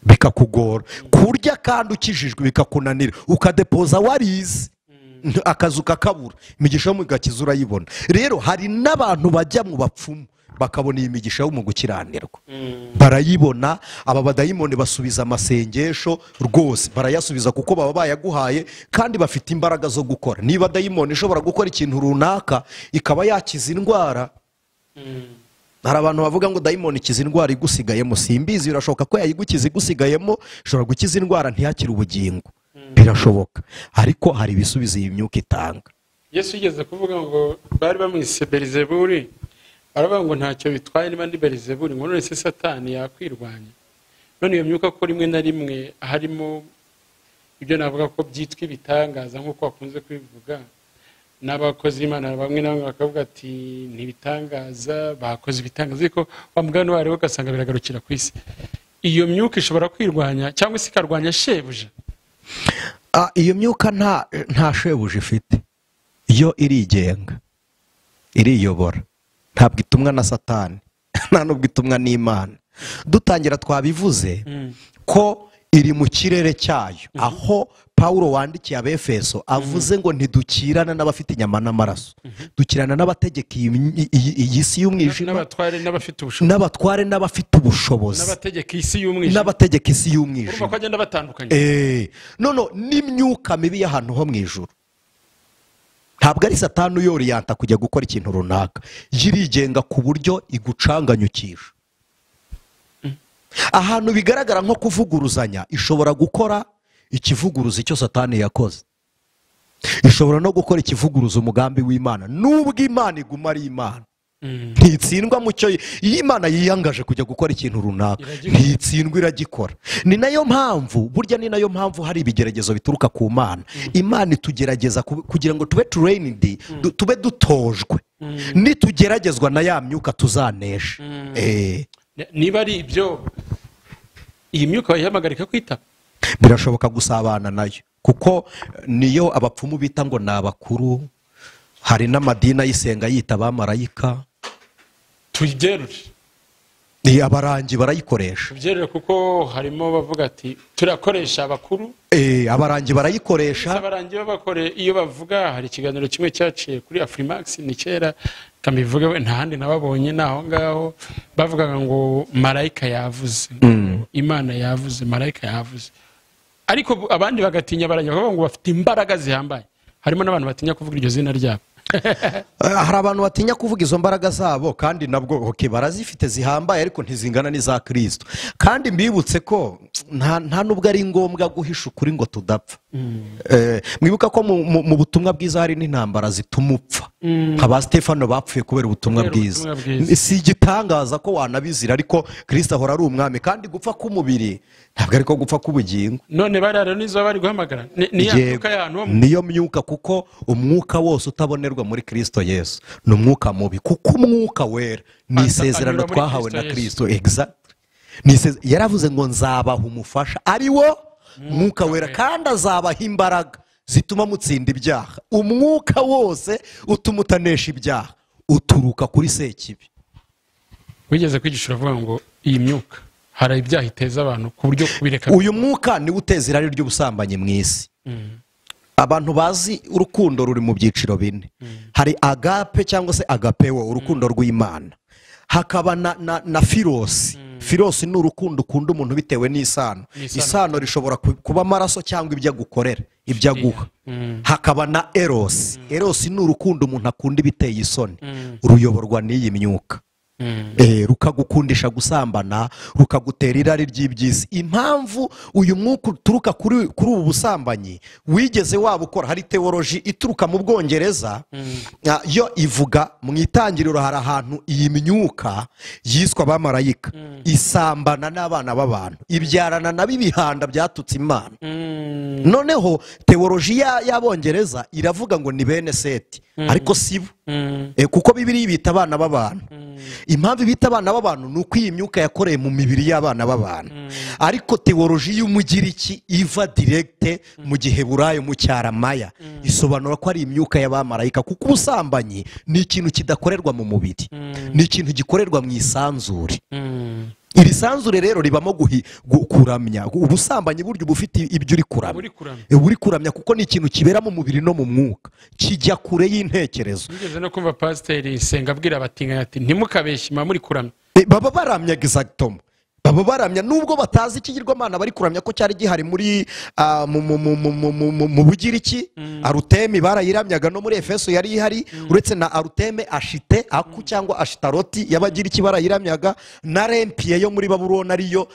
bikakugora, kurya kandi ukijijwe bikakunanira, ukadepoza warize akazu kakabura. Imigisha yo mu gakiza urayibona. Rero hari n'abantu bajya mu bapfumu bakabona iyi migisha yo mu gukiranirwa, barayibona. Aba badayimoni basubiza amasengesho rwose, barayasubiza kuko baba bayaguhaye kandi bafite imbaraga zo gukora. Niba dayimoni ishobora gukora ikintu runaka ikaba yakiza indwara, hari abantu bavuga ngo dayimoni ikiza indwara igusigayemo. Simbizi, birashoboka ko yayigukiza igusigayemo, ishobora gukiza indwara ntiyakire ubugingo, birashoboka. Ariko hari ibisubizo iyi myuka itanga. Yesu yigeze kuvuga ngo bari bamwise Belizebuli, baravuga ngo ntacyo bitwaye niba ndi Belizebuli, ngo none se Satani yakwirwanya. None iyo myuka ko rimwe na rimwe harimo ibyo navuga ko byitwa ibitangaza nk'uko bakunze kubivuga n'abakozi b'Imana bamwe na bamwe bakavuga ati ntibitangaza, bakoze ibitangaza, ariko wa mugani wareba ugasanga biragarukira ku isi. Iyo myuka ishobora kwirwanya cyangwa se ikarwanya shebuja. Iyo myuka nta shebuja ifite, yo irigenga, iriyobora, ntabwo itumwa na Satani, nta nubwo itumwa n'Imana. Dutangira twabivuze ko iri mu kirere cyayo, aho Paulo wandikiye Abefeso avuze ngo ntidukirana n'abafite inyama n'amaraso, dukirana n'abategeka iyi si y'umwijima, n'abatware n'abafite ubushobozi, n'abategeka isi y'umwijima, n'abategeka isi y'umwijima. Urumva ko agenda batandukanye. None n'imyuka mibi y'ahantu ho mu ijuru. Ntabwo ari Satani uyoriyanta kujya gukora ikintu runaka, yirigenga ku buryo igucanganyukisha. Ahantu bigaragara nko kuvuguruzanya, ishobora gukora ikivuguruza icyo Satani yakoze, ishobora no gukora ikivuguruza umugambi w'Imana. Nubwo Imana iguma ari Imana, ntitsindwa mu cyo iyo Imana yiyangaje kujya gukora ikintu runaka, ntitsindwa, iragikora. Ni nayo mpamvu burya, ni nayo mpamvu hari ibigeragezo bituruka ku Mana. Imana itugerageza kugira ngo tube trained, tube dutojwe, nitugeragezwa na ya myuka tuzanesha. Niba ari ibyo, iyi myuka bayihamagarika kwitaba, birashoboka gusabana nayo, kuko niyo abapfumu bita ngo ni abakuru. Hari n'amadini ayisenga yita abamarayika. Tubyerure, abarangi barayikoresha. Tubyerure kuko harimo bavuga ati turakoresha abakuru. Abarangi barayikoresha. Abarangi babakore iyo bavuga. Hari ikiganiro kimwe cyaciye kuri Afrimax ni kera, kamivuge nta handi nababonye naho ngaho, bavugaga ngo marayika yavuze, Imana yavuze, marayika yavuze. Ariko abandi bagatinya abarangi bakavuga ngo bafite imbaraga zihambaye. Harimo n'abantu batinya kuvuga iryo zina ryabo. Hari abantu batinya kuvuga izo mbaraga zabo, kandi nabwo okay, barazifite zihambaye, ariko ntizingana n'iza Kristo. Kandi mbibutse ko nta nubwo ari ngombwa guhisha ukuri ngo tudapfa. Mwibuka ko mu butumwa bwiza hari n'intambara zituma upfa. Nka ba Stefano bapfuye kubera ubutumwa bwiza. Si igitangaza ko wanabizira, ariko Kristo ahora ari umwami, kandi gupfa k'umubiri ntabwo ariko gupfa k'ubugingo. None barara nizo bari guhamagara niyo myuka, kuko umwuka wose utabonerwa muri Kristo Yesu ni umwuka mubi, kuko umwuka wera ni isezerano twahawe na Kristo. Exact. Yaravuze ngo nzabaha umufasha ari wo mwuka wera, kandi azabaha imbaraga zituma mutsinda ibyaha. Umwuka wose utuma utanesha ibyaha uturuka kuri Sekibi. Wigeze kwigisha uravuga ngo iyi myuka hari ibyaha iteza abantu ku buryo kubireka. Uyu mwuka ni uteza irari ry'ubusambanyi mu isi. Abantu bazi urukundo ruri mu byiciro bine. Hari agape cyangwa se agapewo, urukundo rw'Imana. Hakaba na filosi. Filosi ni urukundo ukunda umuntu bitewe n'isano. Isano rishobora kuba amaraso cyangwa ibyo agukorera, ibyo aguha. Hakaba na erosi. Erosi ni urukundo umuntu akunda ibiteye isoni, ruyoborwa n'iyi myuka. Rukagukundisha gusambana, rukagutera irari ry'iby'isi. Impamvu uyu mwuka uturuka kuri ubu busambanyi wigeze wabukora, hari teoloji ituruka mu Bwongereza yo ivuga mu itangiriro hari ahantu iyi myuka yiswa abamarayika isambana n'abana b'abantu, ibyarana nabo ibihanda byatutse Imana. Noneho teoloji y'Abongereza iravuga ngo ni bene Seti, ariko sibo, kuko Bibiliya ibita abana b'abantu. Impamvu bita abana b'abantu ni uko iyi myuka yakoreye mu mibiri y'abana b'abantu. Ariko teoloji y'Umugiriki iva direkte mu Giheburayo mu Cyaramaya isobanura ko ari imyuka y'abamarayika, kuko ubusambanyi ni ikintu kidakorerwa mu mubiri, ni ikintu gikorerwa mu isanzure. Iri sanzure rero ribamo kuramya. Ubusambanyi buryo bufite ibyo uri kuramya, uri kuramya kuko ni ikintu kibera mu mubiri no mu mwuka, kijya kure y'intekerezo. Nigeze no kumva pasiteri Senga abwira abatinganya ati ntimukabeshye muri kuramya. Baba baramya exactement, baba baramya nubwo batazi ikigirwamana bari kuramya ko cyari gihari muri mu Bugiriki. Arutemi barayiramyaga, no muri Efeso yari ihari, uretse na Aruteme Ashite aku cyangwa Ashitaroti y'Abagiriki barayiramyaga, na Rempiye yo muri Babuloni ariyo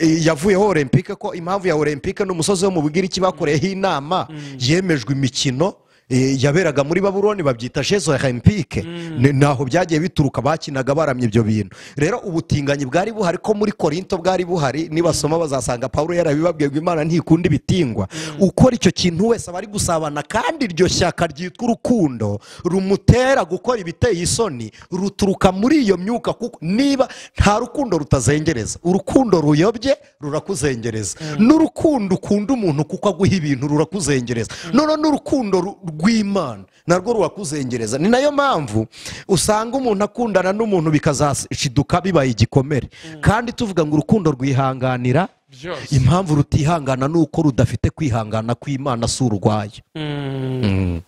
yavuyeho Olympique. Ko impamvu ya Olympique n'umusozi wo mu Bugiriki bakoreyeho inama yemejwe imikino yaberaga muri Babuloni babyita Jeux Olympiques, naho byagiye bituruka, bakinaga baramye ibyo bintu. Rero ubutinganyi bwari buhari ko muri Korinto bwari buhari, nibasoma bazasanga Paulo yarabibabwiye ngo Imana ntikunda ibitingwa. Ukora icyo kintu wese abari gusabana, kandi iryo shyaka ryitwa urukundo rumutera gukora ibiteye isoni ruturuka muri iyo myuka, kuko niba nta rukundo rutazengereza, urukundo ruyobye rurakuzengereza, n'urukundo ukunda umuntu kuko aguha ibintu rurakuzengereza, none n'urukundo rw'Imana narwo rurakuzengereza. Ni nayo mpamvu usanga umuntu akundana n'umuntu bikazashiduka bibaye igikomere. Kandi tuvuga ngo urukundo rwihanganira byose, impamvu rutihangana nuko rudafite kwihangana kw'Imana, si urwayo.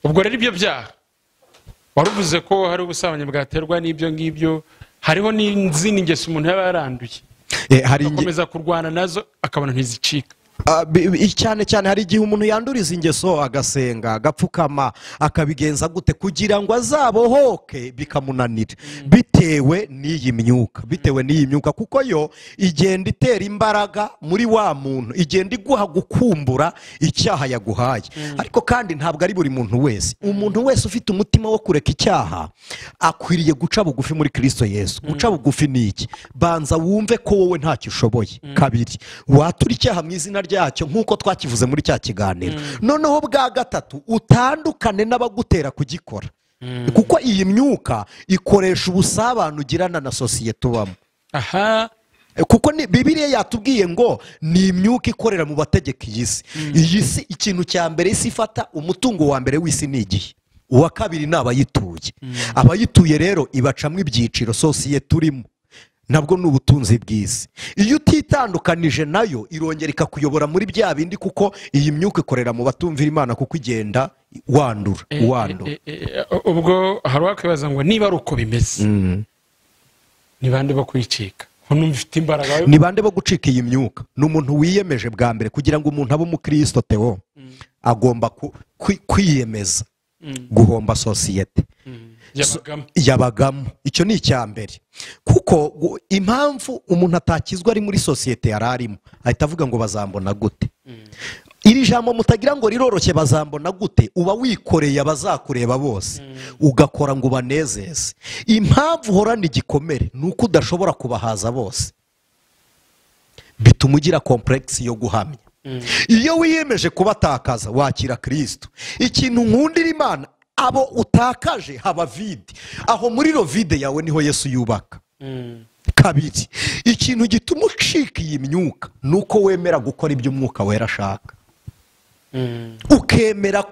Ubwo rero ibyo byaha waruvuze ko hari ubusambanyi bwaterwa n'ibyo ngibyo, hariho n'izindi ngeso umuntu yaba yaranduye, akomeza kurwana nazo akabona ntizicika. Cyane cyane hari igihe umuntu yanduriza ingeso agasenga agapfukama akabigenza gute kugira ngo azabohoke bikamunanira, bitewe n'iyi myuka, bitewe n'iyi myuka, kuko yo igenda itera imbaraga muri wa muntu, igenda iguha gukumbura icyaha yaguhaye. Ariko kandi ntabwo ari buri muntu wese. Umuntu wese ufite umutima wo kureka icyaha akwiriye guca bugufi muri Kristo Yesu. Guca bugufi ni iki? Banza wumve ko wowe ntacyo ushoboye. Kabiri, watura icyaha mu izina ryacyo nkuko twakivuze muri cya kiganiro. Noneho bwa gatatu, utandukane n'abagutera kugikora, kuko iyi myuka ikoresha ubusabane ugirana na sosiyete ubamo. Aha, kuko ni Bibiliya yatubwiye ngo ni imyuka ikorera mu bategeka iyi si. Iyi si, ikintu cya mbere isi ifata, umutungo wa mbere w'isi ni igihe, uwa kabiri ni abayituye. Abayituye rero ibacamo ibyiciro, sosiyete urimo nabwo ni ubutunzi bw'isi. Iyo utitandukanije nayo irongera ikakuyobora muri bya bindi, kuko iyi myuka ikorera mu batumvira Imana, kuko igenda wandura wandura. Ubwo hari wakwibaza ngo niba ari uko bimeze, ni bande bo kwicika? Ni bande bo gucika iyi myuka? Ni umuntu wiyemeje bwa mbere. Kugira ngo umuntu abe umukristo Theo, agomba kwiyemeza guhomba sosiyete yabagamo. Icyo ni icya mbere, kuko impamvu umuntu atakizwa ari muri sosiyete yari arimo, ahita avuga ngo bazambona gute. Iri jambo mutagira ngo riroroshye, bazambona gute, uba wikoreye abazakureba bose, ugakora ngo ubanezeze. Impamvu uhorana igikomere ni uko udashobora kubahaza bose, bituma ugira complexe yo guhamya. Iyo wiyemeje kubatakaza wakira Kristo. Ikintu nkundira Imana, abo utakaje haba vide, aho muri rovide yawe niho Yesu yubaka. Kabiri, ikintu gituma ucika iyi myuka ni uko wemera gukora ibyo umwuka wera ashaka, ukemera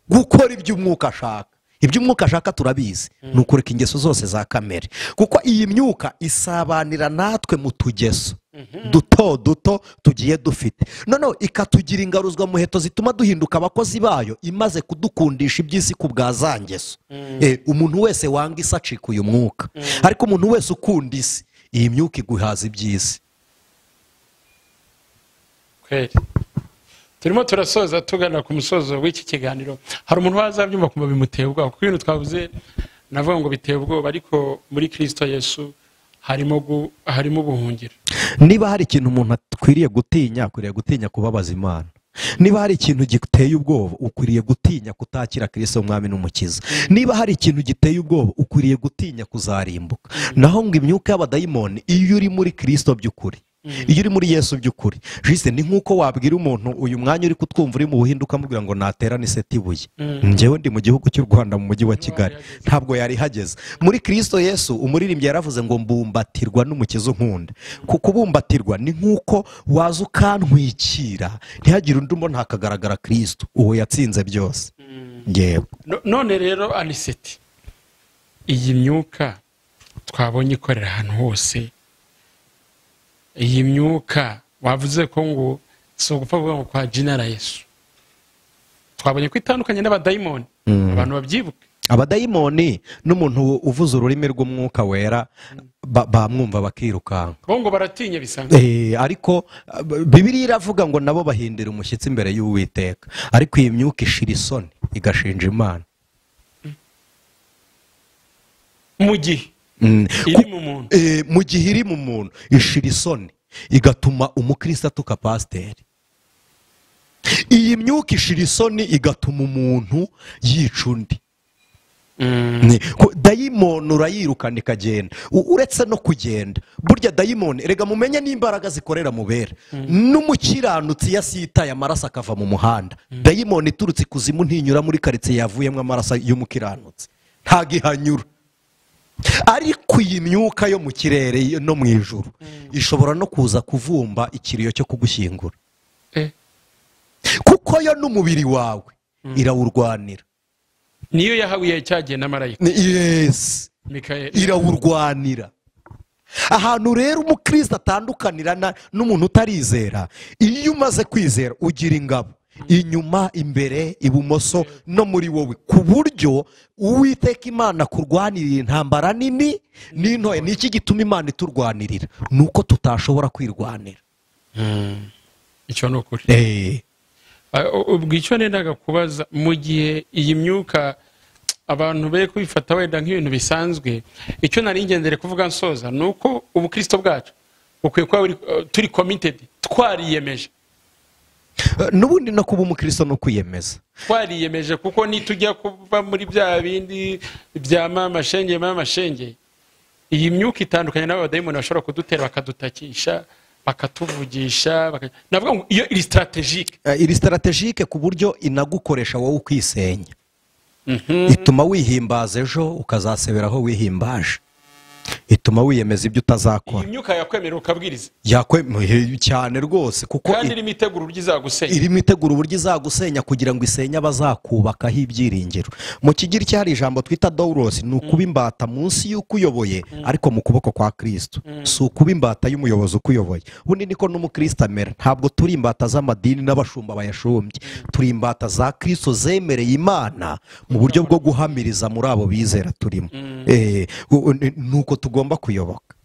gukora ibyo umwuka ashaka. Ibyo umwuka ashaka turabizi, ni ukureka ingeso zose za kamere, kuko iyi myuka isabanira natwe mu tugeso duto duto tugiye dufite, noneho ikatugira ingaruzwa muheto zituma duhinduka abakozi bayo, imaze kudukundisha iby'isi ku bwa za ngeso. Umuntu wese wanga isi acika uyu mwuka, ariko umuntu wese ukunda isi, Iyi myuka iguhaza iby'isi. Kweli turimo turasoza tugana ku musozo w'iki kiganiro. Hari umuntu wazabyumva kumva bimuteye ubwoba, kuko ibintu twavuze navuga ngo biteye ubwoba, ariko muri Kristo Yesu harimo ubuhungiro. Niba hari ikintu umuntu akwiriye gutinya, akwiriye gutinya kubabaza Imana. Niba hari ikintu giteye ubwoba, ukwiriye gutinya kutakira Kristo umwami n'umukiza. Niba hari ikintu giteye ubwoba, ukwiriye gutinya kuzarimbuka. Naho ngo imyuka y'abadayimoni, iyo uri muri Kristo by'ukuri, iyo uri muri Yesu by'ukuri, jise ni nkuko wabwira umuntu uyu mwanya uri kutwumva uri mu Buhinde ukamubwira ngo natera niseti ibuye. Njyewe ndi mu gihugu cy'u Rwanda mu mujyi wa Kigali, ntabwo yari hageze. Muri Kristo Yesu umuririmbyi yaravuze ngo mbumbatirwa n'umukiza unkunda. Kukubumbatirwa ni nkuko waza ukantwikira ntihagire undi umbona hakagaragara Kristo, uwo yatsinze byose. Yego. None rero Aniseti, iyi myuka twabonye ikorera ahantu hose, iyi myuka wavuze ko ngo si ugupfa kuvuga ngo kwa jina la Yesu, twabonye ko itandukanye n'abadayimoni. Abantu babyibuke, abadayimoni n'umuntu uvuze ururimi rw'umwuka wera bamwumva bakirukanka, bo ngo baratinye bisanzwe. Ariko Bibiliya iravuga ngo nabo bahindira umushyitsi imbere y'Uwiteka. Ariko iyi myuka ishira isoni igashinja Imana mu gihe mu gihe iri mu muntu ishira isoni igatuma umukristo atuka pasiteri. Iyi myuka ishira isoni igatuma umuntu yica undi. Dayimoni urayirukana ikagenda. Uretse no kugenda, burya dayimoni erega mumenye n'imbaraga zikorera mu bera. N'umukiranutsi yasitaye amaraso akava mu muhanda, dayimoni iturutse ikuzimu ntinyura muri karitsiye yavuyemo amaraso y'umukiranutsi, ntago ihanyura. Ariko iyi myuka yo mu kirere no mu ijuru ishobora no kuza kuvumba ikiriyo cyo kugushyingura, kuko yo n'umubiri wawe irawurwanira. Niyo yahawiye cyagiye na marayika. Yes, irawurwanira. Ahantu rero umukristo atandukanira n'umuntu utarizera, iyo umaze kwizera ugira ingabo inyuma, imbere, ibumoso no muri wowe, ku buryo Uwiteka Imana kurwanirira intambara nini n'intoya. Ni iki gituma Imana iturwanirira? Nuko tutashobora kwirwanira. Icyo ni ukuri. Ubwo icyo nendaga kubaza, mu gihe iyi myuka abantu be kubifata wenda nk'ibintu bisanzwe, icyo nari ngendere kuvuga nsoza ni uko ubukristo bwacu bukwiye kuba turi committed, twariyemeje. Nubundi no kuba umukristo no kwiyemeza, twariyemeje, kuko nitujya kuva muri bya bindi bya mama shenge mama shenge, iyi myuka itandukanye n'abadayimoni bashobora kudutera bakadutakisha, bakatuvugisha, navuga ngo iyo iri strategique, iri strategique ku buryo inagukoresha wowe ukisenya. Ituma wihimbaza ejo ukazaseberaho wihimbaje. Ituma wiyemeza ibyo utazakora. Iyi myuka yakwemera ukabwiriza, yakwemeye cyane rwose, kuko kandi irimo itegura uburyo izagusenya, irimo itegura uburyo izagusenya kugira ngo isenye abazakubakaho ibyiringiro. Mu Kigiriki hari ijambo twita doulos, ni ukuba imbata munsi y'ukuyoboye, ariko mu kuboko kwa Kristo. Si ukuba imbata y'umuyobozi ukuyoboye. Ubundi niko n'umukristo amera. Ntabwo turi imbata z'amadini n'abashumba bayashumbye, turi imbata za Kristo zemereye Imana mu buryo bwo guhamiriza muri abo bizera turimo. Nuko tugomba kuyoboka.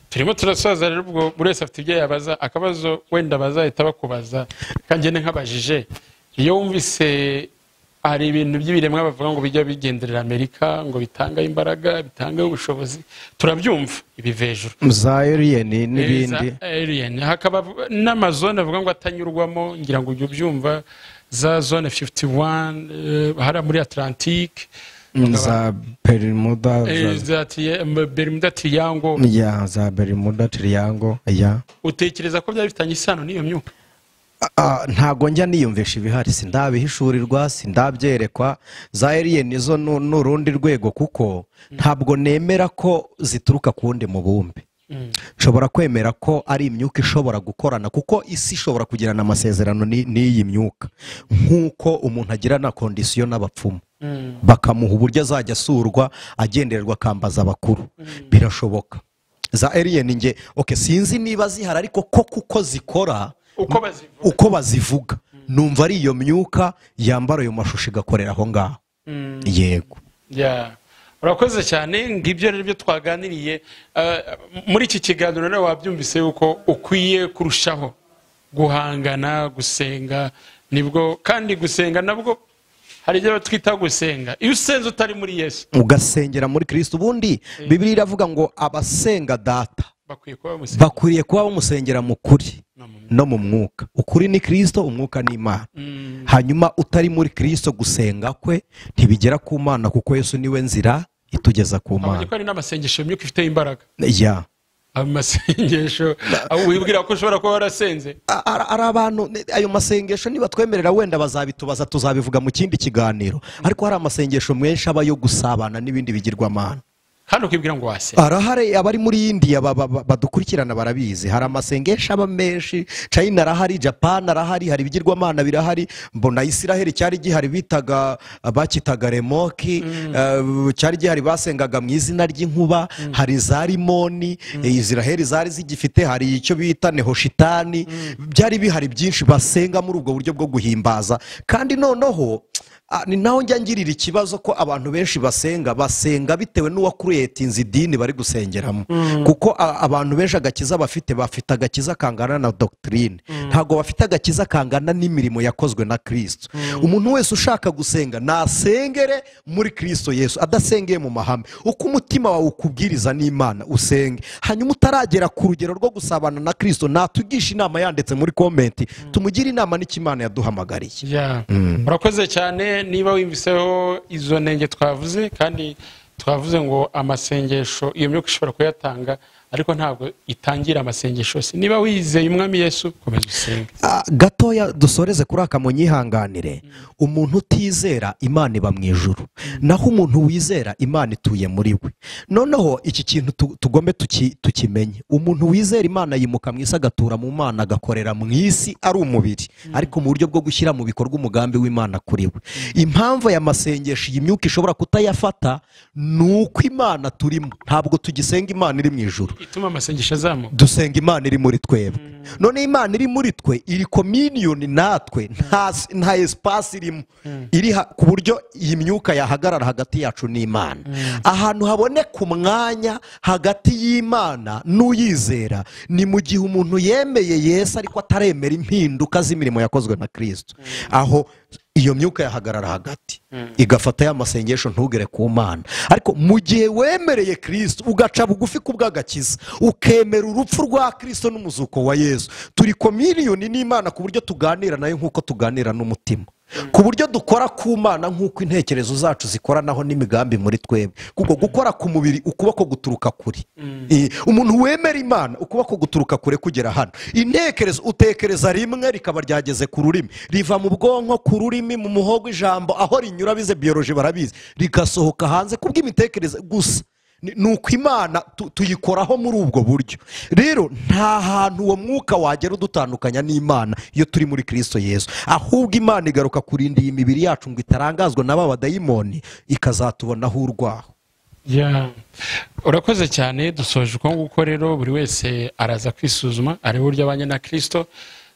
Turimo turasoza rero, ubwo buri wese afite ibyo yabaza. Akabazo wenda bazahita bakubaza kangene nk'abajije, iyo wumvise hari ibintu by'ibiremwa bavuga ngo bijya bigenderera Amerika, ngo bitanga imbaraga, bitanga ubushobozi, turabyumva ibiva hejuru za alien n'ibindi, alien, hakaba n'amazone avuga ngo atanyurwamo, ngira ngo ujye ubyumva, za zone 51 hara muri Atlantique, za Bermuda, Bermuda Triangle, ya za Bermuda Triangle, ya utekereza ko byari bifitanye isano n'iyo myuka? Ntago njya niyumvisha ibihari, sindabihishurirwa, sindabyerekwa. Za alien nizo n'urundi rwego, kuko ntabwo nemera ko zituruka ku wundi mubumbe. Nshobora kwemera ko ari imyuka ishobora gukorana, kuko isi ishobora kugirana amasezerano n'iyi myuka, nk'uko umuntu agirana kondisiyo n'abapfumu bakamuha uburyo azajya asurwa agendererwa akambaza abakuru. Birashoboka. Za alien nge okay, sinzi niba zihari, ariko ko kuko zikora uko bazivuga, numva ari iyo myuka yambara ayo mashusho igakorera aho ngaho. Yego. Urakoze cyane. Ngibyo rero byo twaganiriye muri iki kiganiro. Nawe wabyumvise yuko ukwiye kurushaho guhangana, gusenga, nibwo kandi gusenga nabwo hari ibyo twita gusenga. Iyo usenze utari muri Yesu, ugasengera muri Kristo, ubundi Bibiliya iravuga ngo abasenga data bakwiriye kuba bamusengera mu kuri no mu mwuka. Ukuri ni Kristo, umwuka ni Imana. Hanyuma utari muri Kristo gusenga kwe ntibigera ku Mana, kuko Yesu niwe nzira itugeza ku Mana. Ariko hari n'amasengesho myuka ifite imbaraga. Amasengesho wibwira ko ushobora kuba warasenze. Ari abantu ayo masengesho niba twemerera wenda bazabitubaza, tuzabivuga mu kindi kiganiro. Ariko hari amasengesho menshi aba yo gusabana n'ibindi bigirwamana. Kandi ukibwira ngo wasenga. Arahari abari muri India badukurikirana barabizi. Hari amasengesho aba menshi, China arahari, Japan arahari, hari ibigirwamana birahari. Mbona Israel cyari gihari bitaga bakitaga Remoki, cyari gihari basengaga mu izina ry'inkuba, hari za Rimoni, Israel zari zigifite, hari icyo bita Nehoshitani, byari bihari byinshi basenga muri ubwo buryo bwo guhimbaza. Kandi noneho ni naho njya ngirira ikibazo ko abantu benshi basenga bitewe n'uwakuretinze idini bari gusengeramo. Kuko abantu benshi agakiza bafite agakiza kangana na doctrine, ntago bafite agakiza kangana n'imirimo yakozwe na Kristo. Umuntu wese ushaka gusenga nasengere muri Kristo Yesu, adasengeye mu mahame. Uko umutima wawe ukubwiriza n'Imana usenge. Hanyuma utaragera ku rugero rwo gusabana na Kristo natugisha inama yanditse muri comment, tumugire inama n'ikimana yaduhamagariye. Murakoze cyane. Niba wumviseho izo nenge twavuze, kandi twavuze ngo amasengesho iyo myuka ishobora kuyatanga, ariko ntabwo itangira amasengesho yose. Niba wizeye Umwami Yesu komeza usenge. Gatoya dusoreze kuri aka munyihanganire. Umuntu utizera Imana iba mu ijuru, naho umuntu wizera Imana ituye muri we. Noneho iki kintu tugombe tukimenye. Umuntu wizera Imana yimuka mu isi, agatura mu Mana, agakorera mu isi ari umubiri, ariko mu buryo bwo gushyira mu bikorwa umugambi w'Imana kuri we. Impamvu ya masengesho iyi myuka ishobora kutayafata nuko Imana turimo, ntabwo tugisenga Imana iri mu ijuru. Ituma amasengesho azamuka. Dusenga Imana iri muri twebwe. None Imana iri muri twe iri communion natwe, nta espace irimo iri ku buryo iyi myuka yahagarara hagati yacu n'Imana. Ahantu haboneka umwanya hagati y'Imana n'uyizera ni mu gihe umuntu yemeye Yesu ariko ataremera impinduka z'imirimo yakozwe na Kristo. Aho iyo myuka yahagarara hagati igafata ya masengesho ntugere ku Mana. Ariko mu gihe wemereye Kristo ugaca bugufi kubw'agakiza, ukemera urupfu rwa Kristo n'umuzuko wa Yesu, turi communion n'Imana ku buryo tuganira nayo nk'uko tuganira n'umutima, ku buryo dukora ku Mana nk'uko intekerezo zacu zikoranaho n'imigambi muri twebwe. Kuko gukora ku mubiri ukuboko guturuka kure. Umuntu wemera Imana ukuboko guturuka kure kugera hano. Intekerezo utekereza rimwe rikaba ryageze ku rurimi, riva mu bwonko ku rurimi, mu muhogo ijambo aho rinyura bize biology barabizi, rigasohoka hanze kubw'imitekerereze gusa. Nuko Imana tuyikoraho muri ubwo buryo. Rero nta hantu uwo mwuka wagera udutandukanya n'Imana iyo turi muri Kristo Yesu. Ahubwo Imana igaruka kurinda iyi mibiri yacu ngo itarangazwa n'aba badayimoni, ikazatubonaho urwaho. Urakoze cyane. Dusoje uko nguko rero, buri wese araza kwisuzuma arebe uburyo abanye na Kristo.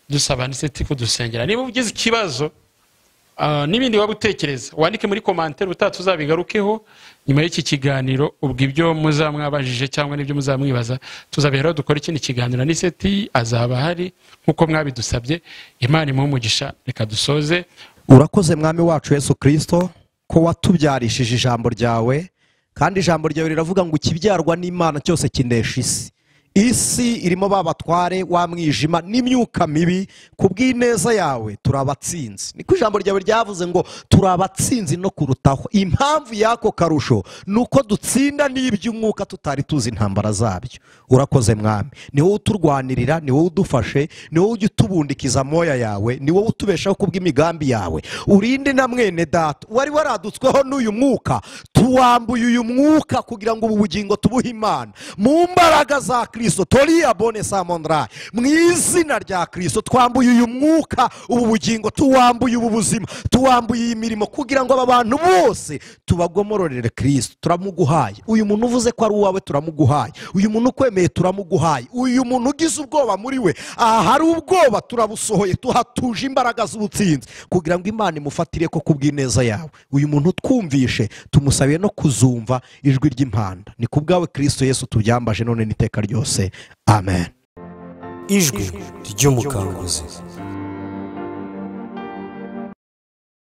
Dusaba Anicet kudusengera. Niba ugize ikibazo n'ibindi waba utekereza, wandike muri commentaire, utatuzabigarukeho nyuma y'iki kiganiro. Ubwo ibyo muzamwabajije cyangwa n'ibyo muzamwibaza tuzabiheraho dukora ikindi kiganiro. Anicet azaba hari nkuko mwabidusabye. Imana imuhe umugisha. Reka dusoze. Urakoze Mwami wacu Yesu Kristo ko watubyarishije ijambo ryawe, kandi ijambo ryawe riravuga ngo ikibyarwa n'Imana cyose kinesha isi. Isi irimo babatware wa mwijima n'imyuka mibi, kubw'ineza yawe turabatsinzi. Niko ijambo ryawe ryavuze ngo turabatsinzi no kurutaho. Impamvu yako karusho nuko dutsinda n'iby'umwuka tutari tuzi intambara zabyo. Urakoze Mwami, ni wowe uturwanirira, ni wowe udufashe, ni wowe ujya utubundikiza amoya yawe, ni wowe utubeshaho kubw'imigambi yawe. Urinde na mwene data wari waradutsweho n'uyu mwuka, tuwambuye uyu mwuka kugira ngo ubu bugingo tubuhe Imana mu mbaraga za Kristo. Kristo, toriya bone samondra, mu izina rya Kristo twambuye uyu mwuka, ubu bugingo, tuwambuye ubu buzima, tuwambuye iyi mirimo, kugira ngo aba bantu bose tubagomororere Kristo. Turamuguhaye uyu muntu uvuze ko ari uwawe, turamuguhaye uyu muntu ukwemeye, turamuguhaye uyu muntu ugize ubwoba muri we, aha hari ubwoba turabusohoye, tuhatuje imbaraga z'ubutsinzi kugira ngo Imana imufatire ko kubw'ineza yawe. Uyu muntu twumvishe, tumusabiye no kuzumva ijwi ry'impanda. Ni kubwawe Kristo Yesu tubyambaje none n'iteka ryose, amen. Ijwi ry'umukanguzi.